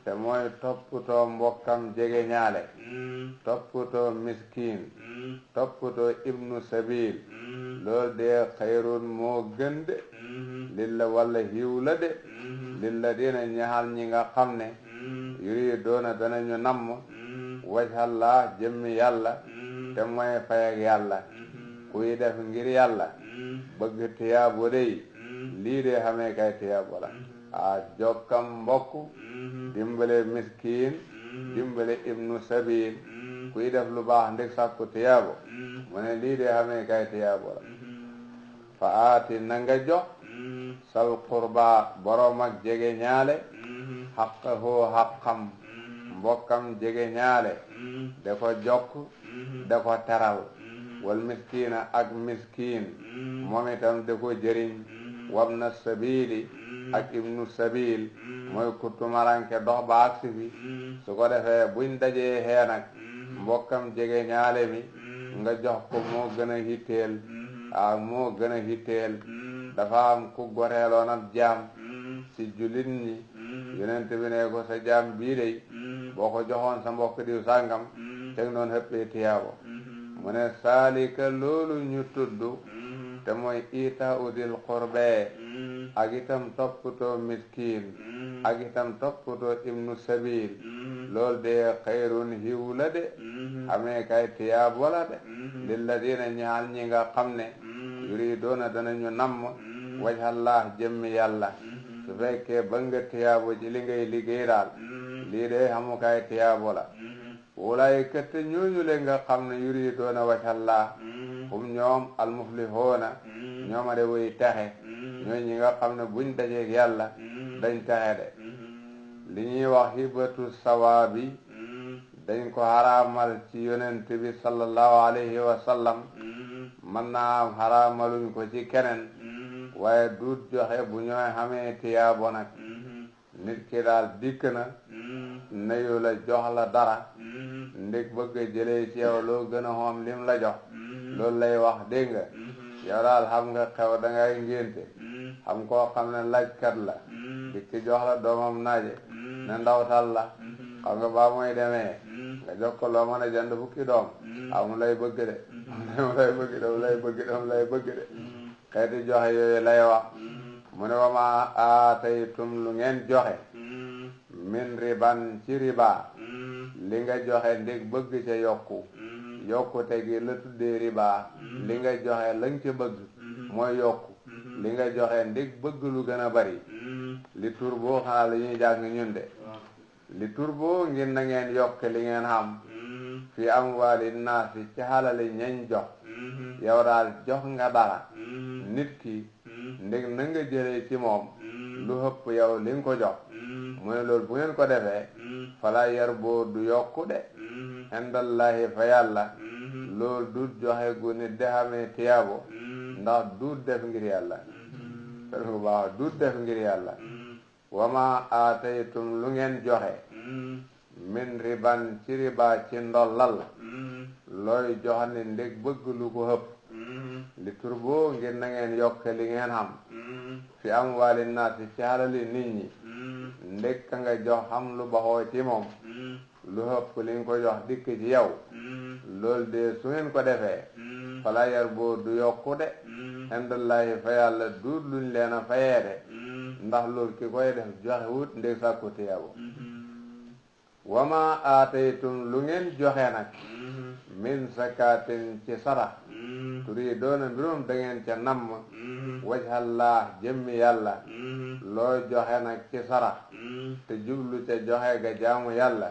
te mooy toppatoo mbokkam jege ñaale toppatoo miskiin toppatoo ibnu sabil loolu de xayrun moo gën de lilla walla hiw la de lilla dina ñaxal ñi nga xam ne yuri doona danañu namm wajhallah jëmmi yàlla te mooy fay ak yàlla kuy def ngir yàlla bëgg tiyaabo dey lii de xamee kay tiyaabo la jokkam mbokk dimbale miskin dimbale ibnu sabil kuy def lu baax ndik sàkku tiyaabo mu ne lii de xamee kay tiyaabo la fa aati na nga jox sal qurba borom ak jege ñaale xaqahu xaqam mbokkam jege ñaale da ko jokk da ko teral wal miskina ak miskin moom itam da ko jëriñ wabna sabili ak ibnu sabil mooy ku tumaranke dox ba aksi fi su ko defee buñ dajee xee nag mbokkam jege ñaale mi nga jox ko moo gën a hitteel moo gën a hitteel dafa am ku goreeloon ab jaam ci jullit ñi yonent bi ne ko sa jaam bii dey boo ko joxoon sa mbokk diw sàngam teg noon hëppee tiyaabo mu ne saalika loolu ñu tudd te mooy ita udil qurbe ak itam toppatoo miskin ak itam toppatoo ibnu sabil loolu de xayrun hiw la de xamee kay tiyaabo la de lilladina ñaal ñi nga xam ne yuridoona danañu namm wajhallah jëmmi yàlla su fekkee ba nga tiyaabo ji li ngay liggéey daal lii de xamukaay tiyaabo la wulaayika te ñooñu le nga xam ne yuridoona wajhallah hum ñoom almuflihoona ñooma de way taxe ñooy ñi nga xam ne buñ dajeeg yàlla dañ taxe de li ñuy wax hibatu sawaabi dañ ko xaraamal ci yonent bi sallallahu alayhi wa sallam mën naa am xaraamaluñ ko ci keneen waaye duut joxe bu ñooy xamee tiyaabo nag nit ki daal dikk na nayu la jox la dara ndik bëgg a jëlee ci yow loo gën a xoom lim la jox loolu lay wax dégg nga yow daal xam nga xew da ngay ngénte xam koo xam ne laajkat la dikk jox la doomam naaje ne ndawtal la xam nga baa mooy demee nga jox ko loo mën a jënd fukki doom mu lay bëgg de mu lay bëgg de xeeti joxe yooyu lay wax mu ne wa ma aataytum lu ngeen joxe min riban ci riba li nga joxe ndig bëgg ca yokkute gi la tuddee riba li nga joxe lañ ca bëgg mooy yokku li nga joxe ndig bëgg lu gën a bari li turbo xanaa li ñuy jàng ñun de li turbo ngir na ngeen yokk li ngeen xam fi amwaali naasi ci xalali ñañ jox yow daal jox nga dara nit ki ndég na nga jëlee ci moom lu hëpp yow li nga ko jox mu ne loolu bu ngeen ko defee fala yar boo du yokku de indallahi fa yàlla loolu du joxe gu nit de xamee tiyaabo ndax du def ngir yàlla bu baax du def ngir yàlla wama aataytum lu ngeen joxe min riban ci riba ci ndollal looy jox ni ndég bëgg lu ko hëpp li turbo ngir na ngeen yokk li ngeen xam fi amwaali naasi ci halali nit ñi ndég ka nga jox xam lu baxoo ci moom lu hëpp li nga ko jox dikk ci yow loolu de su ngeen ko defee fala yar boo du yokku de indallahi fa yàlla duut luñ leen a fayee de ndax loolu ki koy def joxe wut ndég sàkku tiyaabo wama aataytum lu ngeen joxe nag min zakatin ci sarax turiidoona mbirum da ngeen ca namm wajhallah jëmmi yàlla loo joxe nag ci sarax te jublu ca joxe ga jaamu yàlla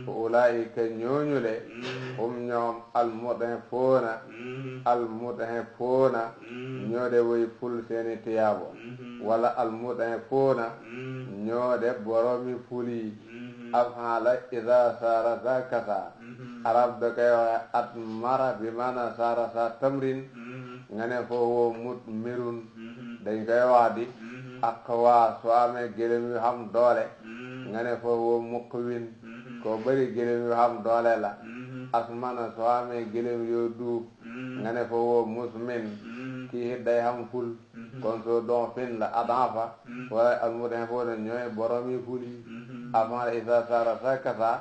fa ulaayika ñooñu le hum ñoom almudhifuuna ñoo de way ful seeni tiyaabo wala almudhifuuna ñoo de boromi fuli af'ala iza saara zakasa arab da koy waxe at mara bi maana saara sa tamrin nga ne foofu mut mirun dañ koy wax di ak waa soo amee gëlëm yu xam doole nga ne foofu muqwin ko bëri gëlëm yu xam doole la asmana soo amee gëlëm yoo duub nga ne foofu musmin kii day xam ful kon soo dox fin la adanfa wala almudin foo ne ñooy boromi ful yi avant isa sara sa kasa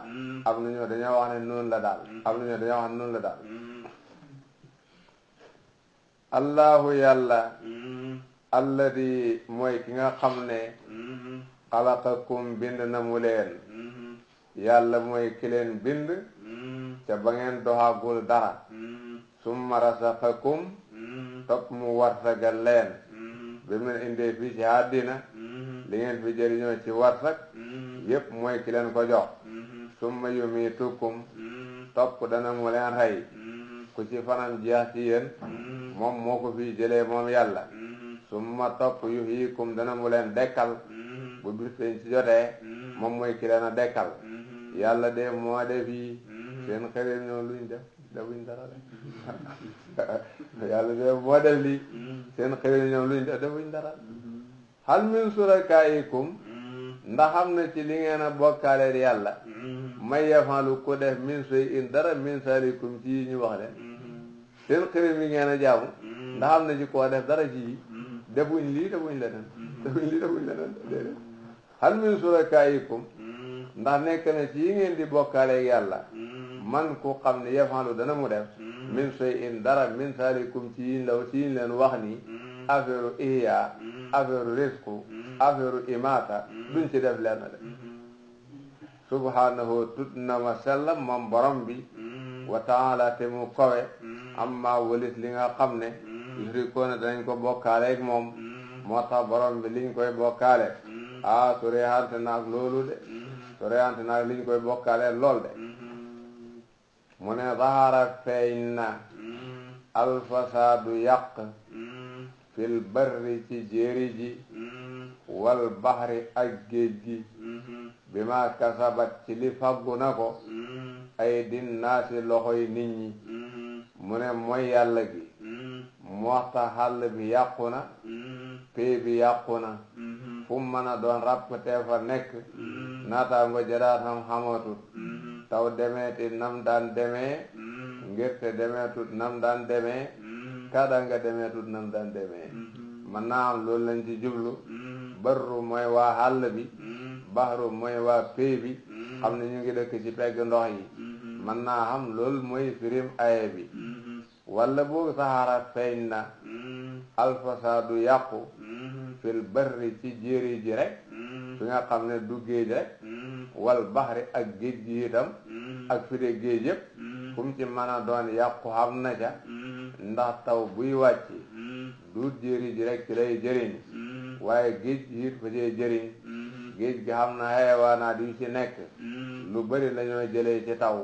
am nañu dañoo wax ne noonu la daal allahu yàlla alladi mooy ki nga xam ne xalaqakum bind na mu leen yàlla mooy ki leen bind ca ba ngeen doxagul dara summa rasaqakum topp mu warsagal leen bi mu indee fii ci àddina li ngeen fi jëriñoo ci warsak yépp mooy ki leen ko jox summa yumitukum topp dana mu leen rey ku ci fanam jeex ci yéen moom moo ko fi jëlee moom yàlla summa topp yuhyikum dana mu leen dekkal bu bis leen ci jotee moom mooy ki leen a dekkal yàlla de moo def yi seen xërit ñoom luñ defuñ dara de yàlla de moo def lii seen xërit ñoom luñ defuñ dara hal min surakaikum ndax am na ci li ngeen a bokkaaleel yàlla may yafalu ku def min soy in dara min salikum ci yi ñu wax de seen xërit mi ngeen a jaamu ndax am na ci koo def dara ci yi defuñ lii defuñ leneen déedéet hal min surakaikum ndax nekk na ci yi ngeen di bokkaaleeg yàlla man ku xam ne yafalu dana mu def min soy in dara min salikum ci yiñ leen wax nii affaire ihya affaire risku affaire imata duñ ci def lenn de subhanahu tut na ma sellam moom borom bi wa taala te mu kowe amma walis li nga xam ne yusrikoona danañ ko bokkaaleeg moom moo tax borom bi liñ koy bokkaale sureyante naag loolu de sureyante naag liñ koy bokkaale lool de mu ne zahara feeñ na alfasaadu yàq fil barri ci jéeri ji wal bahri ak géej gi bi ma kasabat ci li faggu na ko ay dinnaasi loxoy nit ñi mu ne mooy yàlla gi moo tax xàll bi yàqu na pee bi yàqu na fu mu mën a doon rappatee fa nekk naataango jaraat xamatut taw demeeti nam daan demee ngirte demeetut nam daan demee kada nga demeetut nam daan demee man naa am loolu lañ ci jublu barru mooy waa xàll bi bahru mooy waa pee bi xam ne ñu ngi dëkk ci pegg ndox yi man naa xam loolu mooy firim aye bi walla boobu saxaara feeñ na alfasaadu yàqu fil barri ci jéeri ji rek fi nga xam ne du géej rek wal baxri ak géej gi itam ak fi de géej yëpp fu mu ci mën a doon yàqu xam na ca ndax taw buy wàcc du jéeri ji rek ci lay jëriñ waaye géej gi it fa cee jëriñ géej gi xam na xeewaanaat yu ci nekk lu bari lañoo jëlee ci taw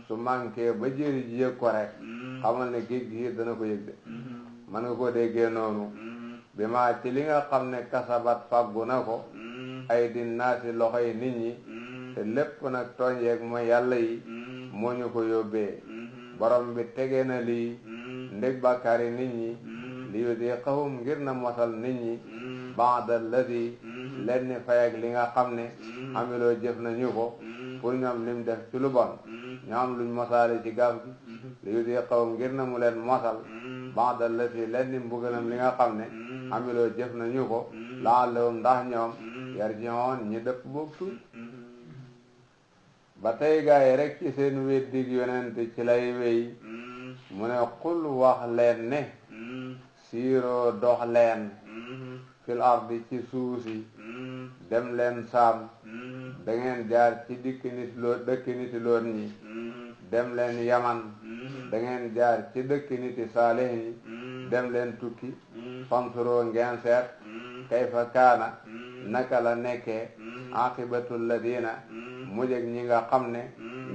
su manqué ba jéeri ji yëg ko rek xamal ne géej gi it dana ko yëg de mën nga koo déggee noonu bi ma ci li nga xam ne kasabat faggu na ko ay dinnaasi loxoy nit ñi te lépp nag tooñ yeeg mooy yàlla yi moo ñu ko yóbbee borom bi tegee na lii ndég bàkkaari nit ñi li yudiqahum ngir na mosal nit ñi ba'da alladi lenn fay ak li nga xam ne amiloo jëf nañu ko pour ñoom lim def ci lu bon ñu am luñ mosaale ci gaaf gi li yudiqahum ngir na mu leen mosal ba'da alladi lenn mbugalam li nga xam ne amiloo jëf nañu ko la'allahum ndax ñoom yarji'un ñi dëpp boog tuuti ba tey gaa yi rek ci seen weddig yonent ci lay wéy mu ne qul wax leen ne siiroo dox leen fil ardi ci suusi dem leen saam da ngeen jaar ci dëkk niti loon ñi dem leen yaman da ngeen jaar ci dëkk niti saalih ñi dem leen tukki fansuroo ngeen seet kayfa kaana naka la nekkee aqibatul ladina mujjeg ñi nga xam ne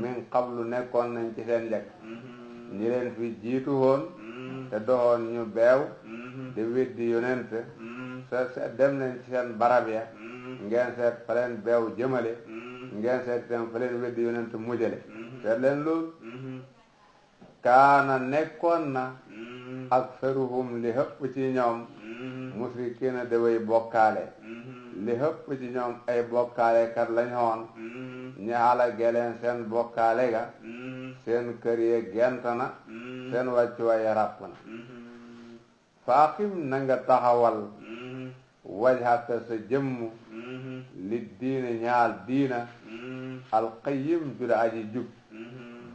min qablu nekkoon nañ ci seen njëkk ñi leen fi jiitu woon te doxoon ñu beew di weddi yonent dem leen ci seen barab ya ngeen seet fa leen beew jëmale ngeen seet itam fa leen weddi yonent mujjale seet leen loolu kaana nekkoon na aksaruhum li hëpp ci ñoom musrikiina de way bokkaale li hëpp ci ñoom ay bokkaale kat lañ xoon ñi halage leen seen bokkaale ga seen kër ye gent na seen wàccuwaay ya ràpp na faaqim na nga taxawal wajhaka sa jëmm li diine ñaal diina alqayyim juda aji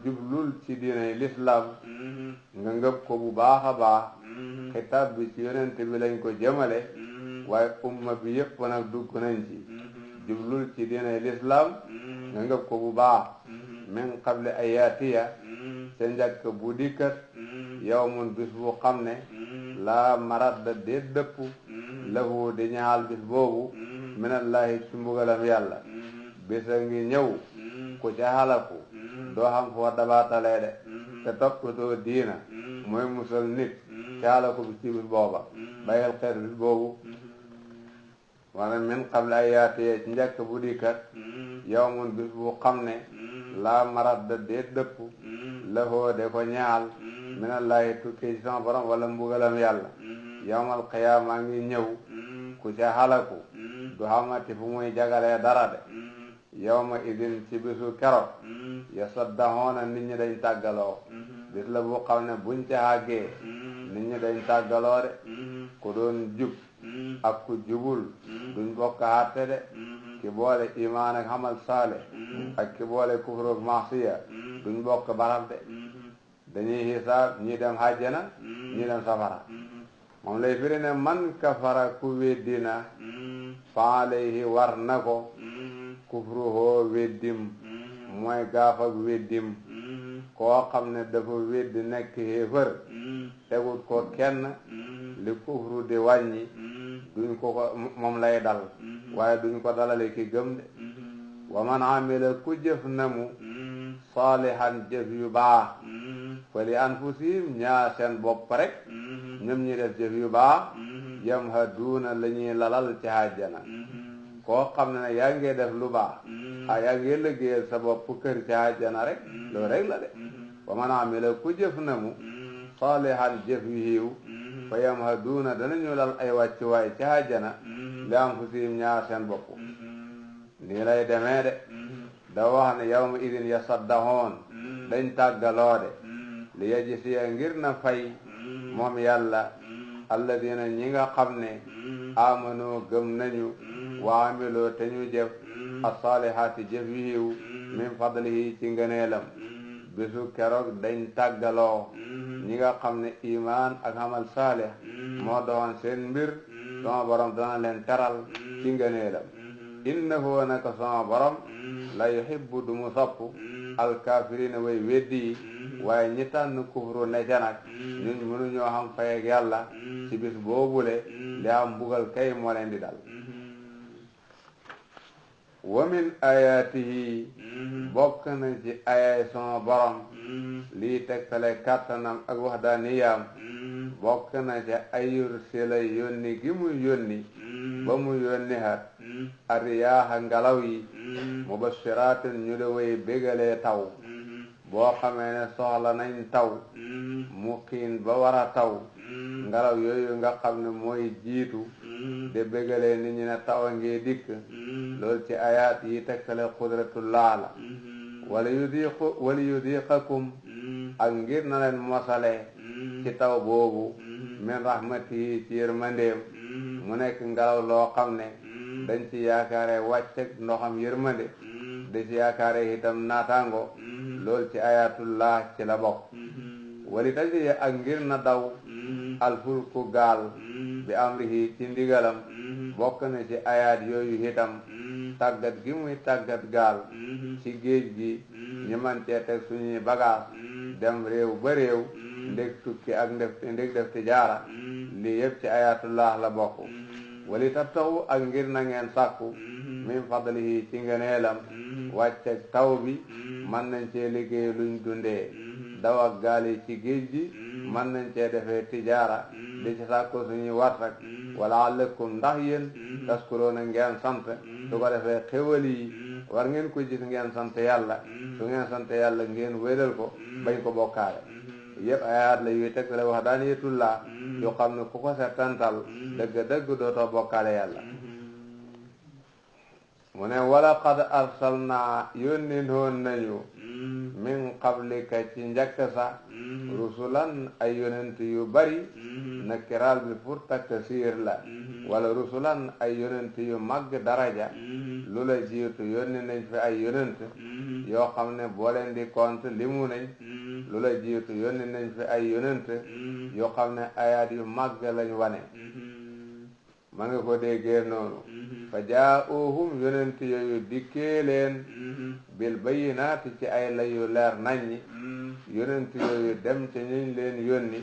jublul ci diine l'islam nga ngëb ko bu baax a baax xitaab bi ci yonent bi lañ ko jëmale waaye umma bi yëpp nag dugg nañ ci jublul ci diine l'islam nga ngëb ko bu baax min qabli ayaatiya ca njëkk bu dikkat yawmun bis bu xam ne laa maradda déet dëpp lahu di ñaal bis boobu minallahi ci mbugalam yàlla bisa ngi ñëw ku ca halaku doo xam foo dabaatalee de te toppatoo diina mooy musal nit ca halaku bi ci bis booba bàyyil xeet bis boobu wala min qabli ayaatiya ci njëkk bu dikkat yawmun bis bu xam ne laa maradda déet dëpp lahoo de ko ñaal minallahi tukkee ci sama borom wala mbugalam yàlla yawmal qiyaama ngi ñëw ku ca halaku du xamati fu muy jagalee dara de yawma idin ci bisu keroog yasaddahoona nit ñi dañ tàggaloo bis la bu xam ne buñ ca àggee nit ñi dañ tàggaloo de ku doon jub ak ku jubul duñ bokk àtte de ki boole imaan ak xamal saale ak ki boole kufru ak maasiya duñ bokk barab de dañuy xisaab ñi dem àjjana ñi dem safara moom lay firi ne man kafara ku weddina fa alayhi war na ko kufruhoo weddim mooy gaaf ak weddim koo xam ne dafa weddi nekk xéefër tegut ko kenn li kufru di wàññi duñ ko moom lay dal waaye duñ ko dalale ki gëm de wa man amila ku jëf na mu saalihan jëf yu baax fa li anfusihim ñaa seen bopp rek ñoom ñi def jëf yu baax yamhaduuna la ñuy lalal ci àjjana koo xam ne yaa ngi def lu baax yaa ngi liggéeyal sa bopp kër ci àjjana rek loolu rek la de wa man amila ku jëf na mu saalihan jëf yu yiw fa yamhaduuna danañu lal ay wàccuwaay ci àjjana li anfusihim ñaa seen bopp nii lay demee de da wax ne yawma idin yasaddahoon dañ tàggaloo de li yajziya ngir na fay moom yàlla alladina ñi nga xam ne amano gëm nañu wa amiloo te ñu jëf as-saalihaati jëf yu yiw min fadlihi ci ngëneelam bisu keroog dañ tàggaloo ñi nga xam ne imaan ak amal saalih moo doon seen mbir sama borom dana leen teral ci ngëneelam innahu naka sama borom la yuhibbu du mu sopp alkaafiriina way weddi yi waaye ñi tànn kufru ne ca nag ñun mënuñoo xam fay ak yàlla ci bis boobule li am mbugal kay moo leen di dal wa min ayaatihi bokk na ci ayaay sama borom lii tegtale kàttanam ak waxdaaniyaam bokk na ci ay yursila yónni gi mu yónni ba mu yónni hat ariyaaxa ngelaw yi mubashiraatin ñu de way bégalee taw boo xamee ne soxla nañ taw mu xiin ba war a taw ngelaw yooyu nga xam ne mooy jiitu de bégalee nit ñi ne taw a ngi dikk loolu ci ayaat yi tegtale qudratullah la wala yudiqakum ak ngir na leen mosale ci taw boobu min rahmatihi ci yërmandeem mu nekk ngelaw loo xam ne dañ ci yaakaare wàcceg ndoxam yërmande da ci yaakaare itam naataango loolu ci ayatullah ci la bokk wali tajiya ak ngir na daw alfulku gaal bi amrihi ci ndigalam bokk na ci ayat yooyu itam tàggat gi muy tàggat gaal ci géej gi ñu man cee teg suñuy bagaas dem réew ba réew ndég tukki ak ndég def tijaara lii yëpp ci ayatullah la bokk wali tabtaxu ak ngir na ngeen sàkku min fadlihi ci ngeneelam wàcceg taw bi man nañ cee liggéey luñ dundee daw ak gaal yi ci géej gi man nañ cee defee tijaara di ci sàkku suñuy warsak wala alëkkum ndax yéen taskuroona ngeen sant su ko defee xéwal yi war ngeen ko gis ngeen sant yàlla su ngeen sant yàlla ngeen wéral ko bañ ko bokkaale yëpp ayaat la yuy teg la wax daan yetullaa yoo xam ne ku ko settantal dëgg-dëgg dootoo bokkaale yàlla mu ne wala qad arsalnaa yónni noon nañu min qablika ci njëkk sax rusulan ay yonent yu bari nakiraal bi pour takkasiir la wala rusulan ay yonent yu màgg daraja lu la jiitu yónni nañ fi ay yonent yoo xam ne boo leen di compte limu nañ lu la jiitu yónni nañ fi ay yonent yoo xam ne ayaat yu màgg lañ wane ma nga ko déggee noonu fa jaa'uhum yonent yooyu dikkee leen bil bayyinaati ci ay layu leer naññi yonent yooyu dem ci ñuñ leen yónni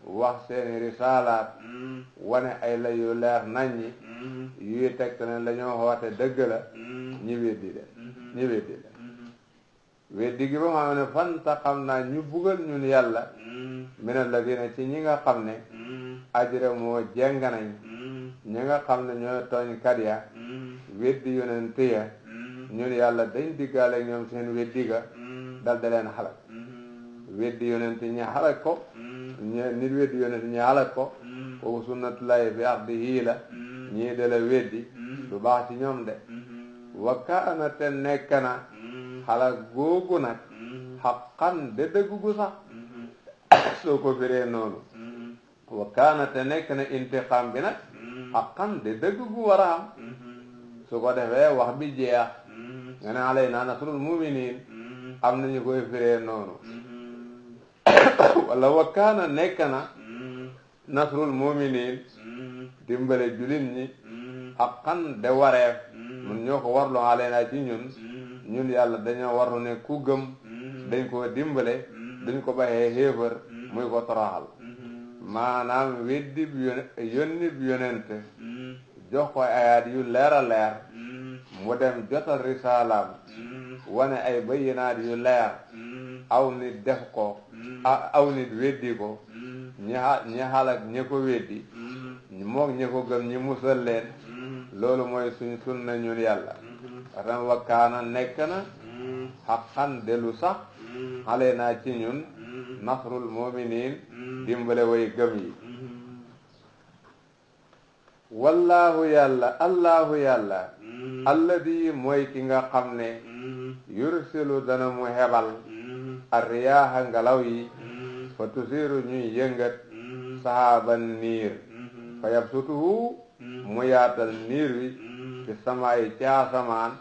wax seeni risaalaat wane ay layu leer naññi yuy tegte ne la ñoo xoote dëgg la ñi weddi leen weddi gi ba ma xam ne fantaqam naa ñu bugal ñun yàlla mina ladina ci ñi nga xam ne ajramoo jeng nañ ñi nga xam ne ñooy tooñkat ya weddi yonent ya ñun yàlla dañ diggaale ñoom seen weddi ga dal da leen xalak weddi yonent ñi xalak ko nit weddi yonent ñi xalak ko kooku sunnatullahi fi ardihi la ñii de la weddi du baax ci ñoom de wa kaana te nekk na xalak googu nag xaqan de dëgg gu sax soo ko firee noonu wa kaana te nekk na intiqaam bi nag xaqan de dëgg gu war a am su ko defee wax bi jeex nga ne alaynaa nasrul muminin am nañu koy firee noonu wala wa kaana nekk na nasrul muminin dimbale julit ñi xaqan de wareef mun ñoo ko warlu alaynaa ci ñun yàlla dañoo warlu ne ku gëm dañ koo dimbale dañ ko baxee xéefar muy ko toroxal maanaam weddi yónni bi yonent jox ko ayaat yu leer a leer mu dem jotal risaalaam wane ay bayyinaat yu leer aw nit def ko aw nit weddi ko ñi xalak ñi ko weddi moog ñi ko gëm ñi musal leen loolu mooy suñ sunna ñun yàlla atam wakkaana nekk na xaqan delu sax xale naa ci ñun nasrul muminin dimbale way gëm yi wallahu yàlla allahu yàlla alladi mooy ki nga xam ne yursilu dana mu hebal arriyaaha ngelaw yi fa tusiru ñuy yëngat sahaban niir fa yabsutuhu mu yaatal niir wi ci samaayi ci asamaan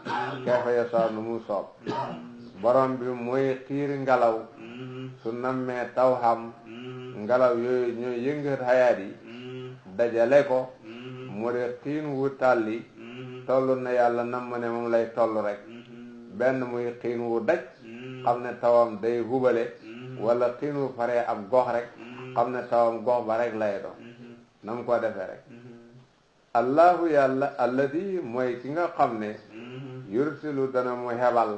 kayfa yashaa nu mu soob borom bi mooy xiir ngelaw su nammee taw xam ngelaw yooyu ñooy yëngat xayaat yi dajale ko mu de xiin wu tàlli toll na yàlla nam ne moom lay toll rek benn muy xiin wu daj xam ne tawam day hubale wala xiin wu faree ab gox rek xam ne tawam gox ba rek lay do nam ko defee rek allahu yàlla alladi mooy ki nga xam ne yursilu dana mu hebal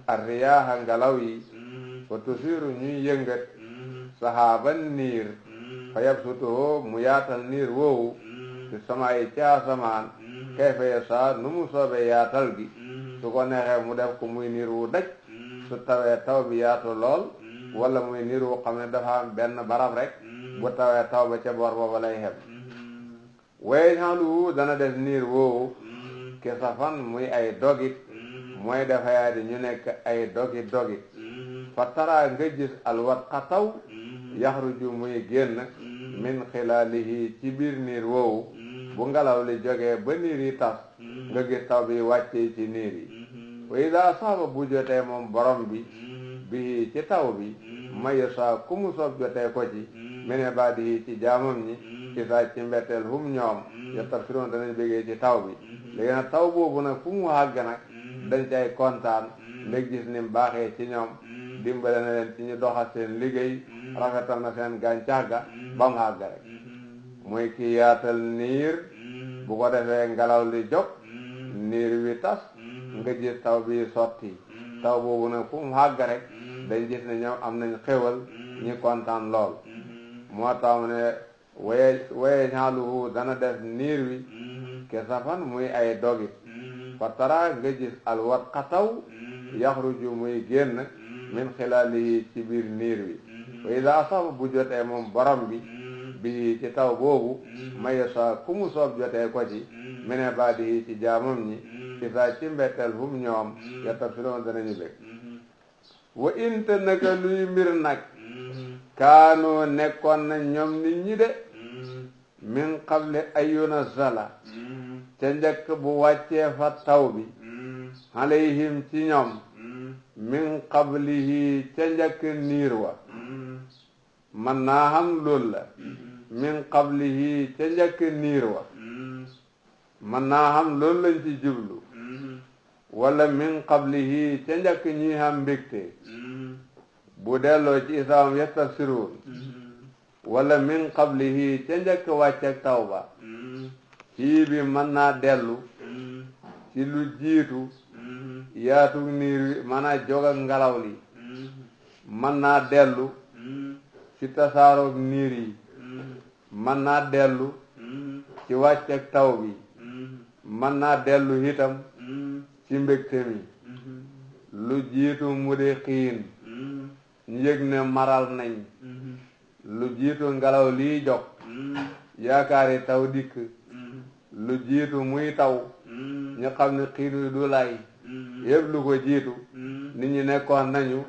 arriyaaha ngelaw yi fa tusiru ñuy yëngat sahaban niir fa yabsutuhu mu yaatal niir woowu ci samaayi ci asamaan kayfa yashaa nu mu soobee yaatal gi su ko neexee mu def ko muy niir wu daj su tawee taw bi yaatu lool wala muy niir wu xam ne dafa am benn barab rek bu tawee taw ba ca boor booba lay xem waye xaluwu dana def niir woowu kisafan muy ay dogit mooy dafayaa di ñu nekk ay dogit fa tara nga gis alwat xataw yaxruju muy génn min xilaalihi ci biir niir woowu bu ngelaw li jógee ba niir yi tas nga gis taw bi wàccee ci niir yi wa ida saaba bu jotee moom borom bi bii ci taw bi mayu saa ku mu soob jotee ko ci mene ba di ci jaamam ñi ci saa ci mbetteel hum ñoom yottab siroon danañ bégee ci taw bi léegi nag taw boobu nag fu mu àgg nag dañ cay kontaan ndég gis ni baaxee ci ñoom dimbale na leen ci ñu doxal seen liggéey rafetal na seen gàncax ga ba mu àgg rek muy ki yaatal niir bu ko defee ngelaw li jóg niir wi tas nga gis taw bi sotti taw boobu nag fu mu àgg rek dañ gis ne ñoom am nañ xéwal ñi kontaan lool moo tax mu ne waye ñaaluhu dana def niir wi kesafan muy ay dogit fa tara nga gis alwat xataw yaxruju muy génn min xilaalihi ci biir niir wi wa ida asaba bu jotee moom borom bi bii ci taw boobu mayasa ku mu soob jotee ko ci mene baadihi ci jaamam ñi ci saa ci mbetteel hum ñoom yettab si doon danañu bég wa inte naka luy mbir nag kaanoo nekkoon na ñoom nit ñi de min qable ayuna zala ca njëkk bu wàccee fa taw bi alayhim ci ñoom min qablihi ca njëkk niir wa man naa xam loolu la min qablihi ca njëkk niir wa mën naa xam loolu lañ ci jublu wala min qablihi ca njëkk ñi xam mbégte bu delloo ci isaam yastabsiruun wala min qablihi ca njëkk wàcceeg tawba fii bi mën naa dellu ci lu jiitu yaatu niir wi mën a jog ak ngelaw li mën naa dellu ci tasaaroog niir yi mën naa dellu ci wàcceeg taw bi mën naa dellu itam ci mbégte mi lu jiitu mu di xiin ñu yëg ne maral nañ lu jiitu ngelaw lii jog yaakaari taw dikk lu jiitu muy taw ñu xam ne xiin wi du lay yëpp lu ko jiitu nit ñi nekkoon nañu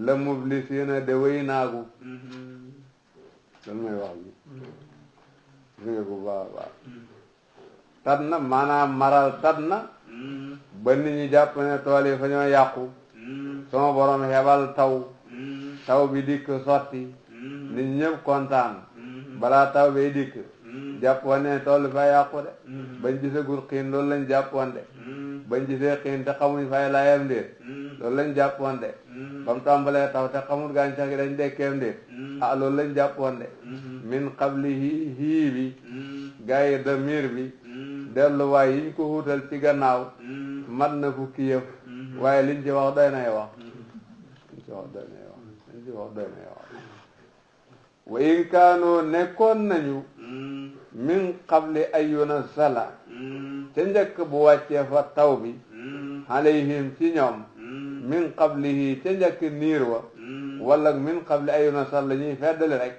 la mublisiina de wéy naagu loolu mooy wax bi nga ko baax a baax tat na maanaam maral tat na ba nit ñi jàpp ne tool yi fa ñoo yàqu sama borom xebal taw bi dikk sotti nit ñi ñëpp kontaan balaa taw bi dikk jàppoon ne tool yi fa yàqu de bañ gisagul xiin loolu lañ jàppoon de bañ gisee xiin te xamuñ fay layam ndéet loolu lañ jàppoon de ba mu tàmbalee taw te xamul gàncax gi dañ dekkeem ndéet loolu lañ jàppoon de min qablihi hii bi gaa yi damir bi delluwaay yiñ ko xuutal ci gannaaw mat na fukki yëf waaye liñ ci wax doy nay wax wa in kaanoo nekkoon nañu min qabli ayuna sala ca njëkk bu wàccee fa taw bi alayhim ci ñoom min qablihi ca njëkk niir wa wala min qabli ayuna sala ñuy feddali rek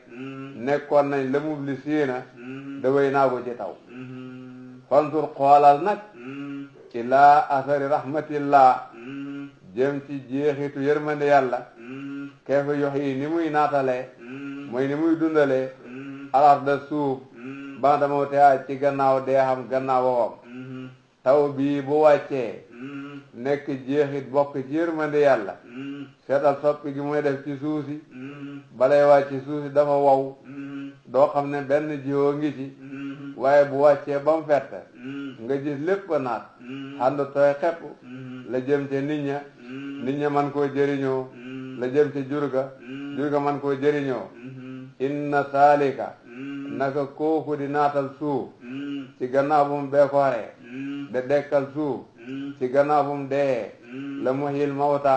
nekkoon nañ la mublisiina daway naa ko ci taw fantur xoolal nag ilaa athari rahmatillah jëm ci jeexitu yërmande yàlla keefa yox yi ni muy naatalee mooy ni muy dundalee alarda suuf ba dama te ci gannaaw dee xam gannaaw wowam taw bii bu wàccee nekk jeexit bokk ci yërmande yàlla seetal soppi gi muy def ci suuf si balay wàcc suuf si dafa wow doo xam ne benn jiwoo ngi ci waaye bu wàccee ba mu fett nga gis lépp naat xànd tooy xepp la jëm ca nit ña man koo jëriñoo la jëm ca jurga man koo jëriñoo inna saalika naka kooku di naatal suuf ci gannaaw bu mu beekooree de dekkal suuf ci gannaaw bu mu dee la muhyil mawta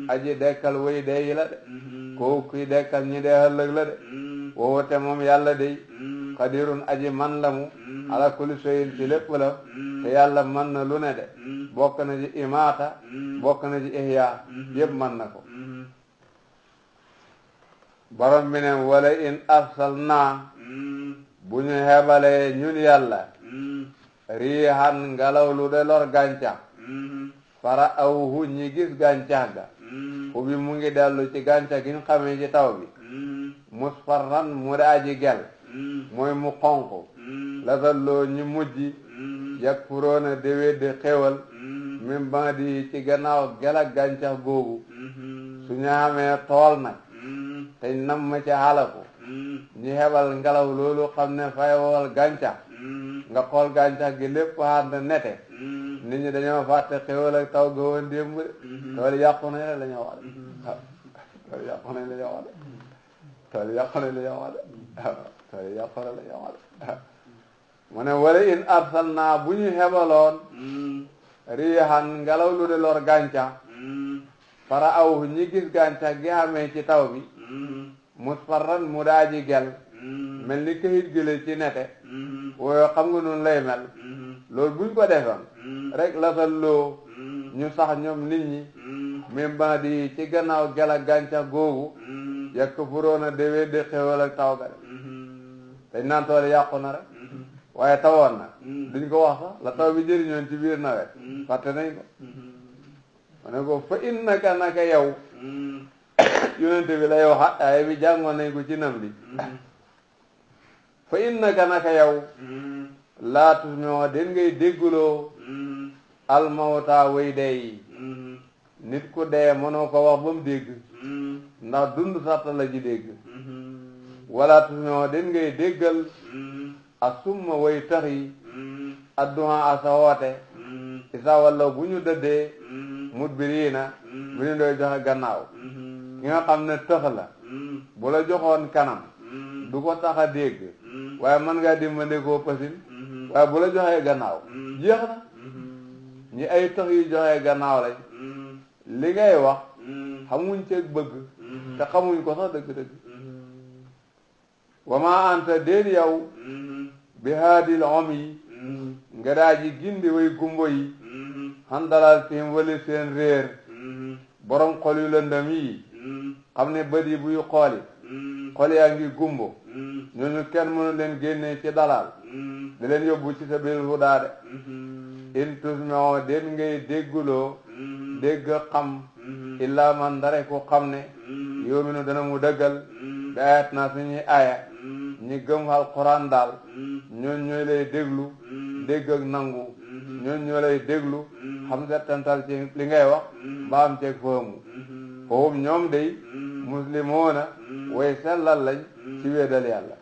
aji dekkal way dee yi la de kooku kuy dekkal ñi dee ëllëg la de woote moom yàlla dey xadirun aji man la mu ala kulli shay'in ci lépp la te yàlla man na lu ne de bokk na ci imaata bokk na ci ihya yëpp man na ko borom bi ne wala in arsalna bu ñu xebalee ñun yàlla riihan ngelaw lu de lor gàncax fara awhu ñi gis gàncax ga ubi mu ngi dellu ci gàncax gi ñu xamee ci taw bi musfarran mu de aji gel mooy mu xonq la dalloo ñu mujj yakfuroona de weddi xewal min ba'di ci gannaaw gel ak gàncax googu su ñu xamee tool nag te nam ma ci xalaku ñi xebal ngelaw loolu xam ne fay wowal gàncax nga xool gàncax gi lépp ànd nete nit ñi dañoo fàtte xewal ak taw ga woon démb de tool yàqu nañ la ñu wax de tool yàqu nañ la ñu wax de tool yàqu nañ la ñu wax de tool yàqu nañ la ñu wax de mu ne wala in arsalna bu ñu xebaloon riixan ngelaw lu de lor gàncax fara aw ñi gis gàncax gi xamee ci taw bi musfarran mu daaji gel mel ni këyit gële ci nete wooyo xam nga noonu lay mel loolu buñ ko defoon rek la loo ñu sax ñoom nit ñi même ba di ci gannaaw gel ak gàncax googu yàq furoona déwee de xewal ak taw ga de dañ naan tool yàqu na rek waaye tawoon na duñ ko wax sax la taw bi jëriñoon ci biir nawet fàtte nañ ko ma ne ko fa innaka naka yow yonente bi lay wax ay bi jàngoon nañ ko ci nam bi fa innaka naka yow laatu ñoo den ngay dégguloo almawta way dee yi nit ku dee mënoo ko wax ba mu dégg ndax dund sarta la ji dégg wala tu ñoo den ngay déggal asumma way tax yi adduha asa woote isa walla bu ñu dëddee mudbiriina bu ñu doy joxe gannaaw ki nga xam ne tëx la bu la joxoon kanam du ko tax a dégg waaye mën ngaa dimbandikoo pasin waaye bu la joxee gannaaw jeex na ñi ay tëx yu joxee gannaaw lañ li ngay wax xamuñ ceeg bëgg te xamuñ ko sax dëgg-dëgg wa ma anta déet yow bi haadil om yi nga daa ji gindi way gumbo yi xan dalal tiim wali seen réer borom xol yu lëndëm yi xam ne bët yi buy xooli xol yaa ngi gumbo ñooñu kenn mënu leen génnee ci dalal di leen yóbbu ci sabil hudaa de in tusmeo déet ngay dégguloo dégg xam illa man dare ku xam ne yoominu dana mu dëggal bi ayat naa suñuy aya ñi gëm alquran daal ñoon ñooy lay déglu dégg ak nangu ñoon ñoo lay déglu xam settantal ci li ngay wax ba am ceeg faamu foofu ñoom day muslimoona way sellal lañ ci wéedal yàlla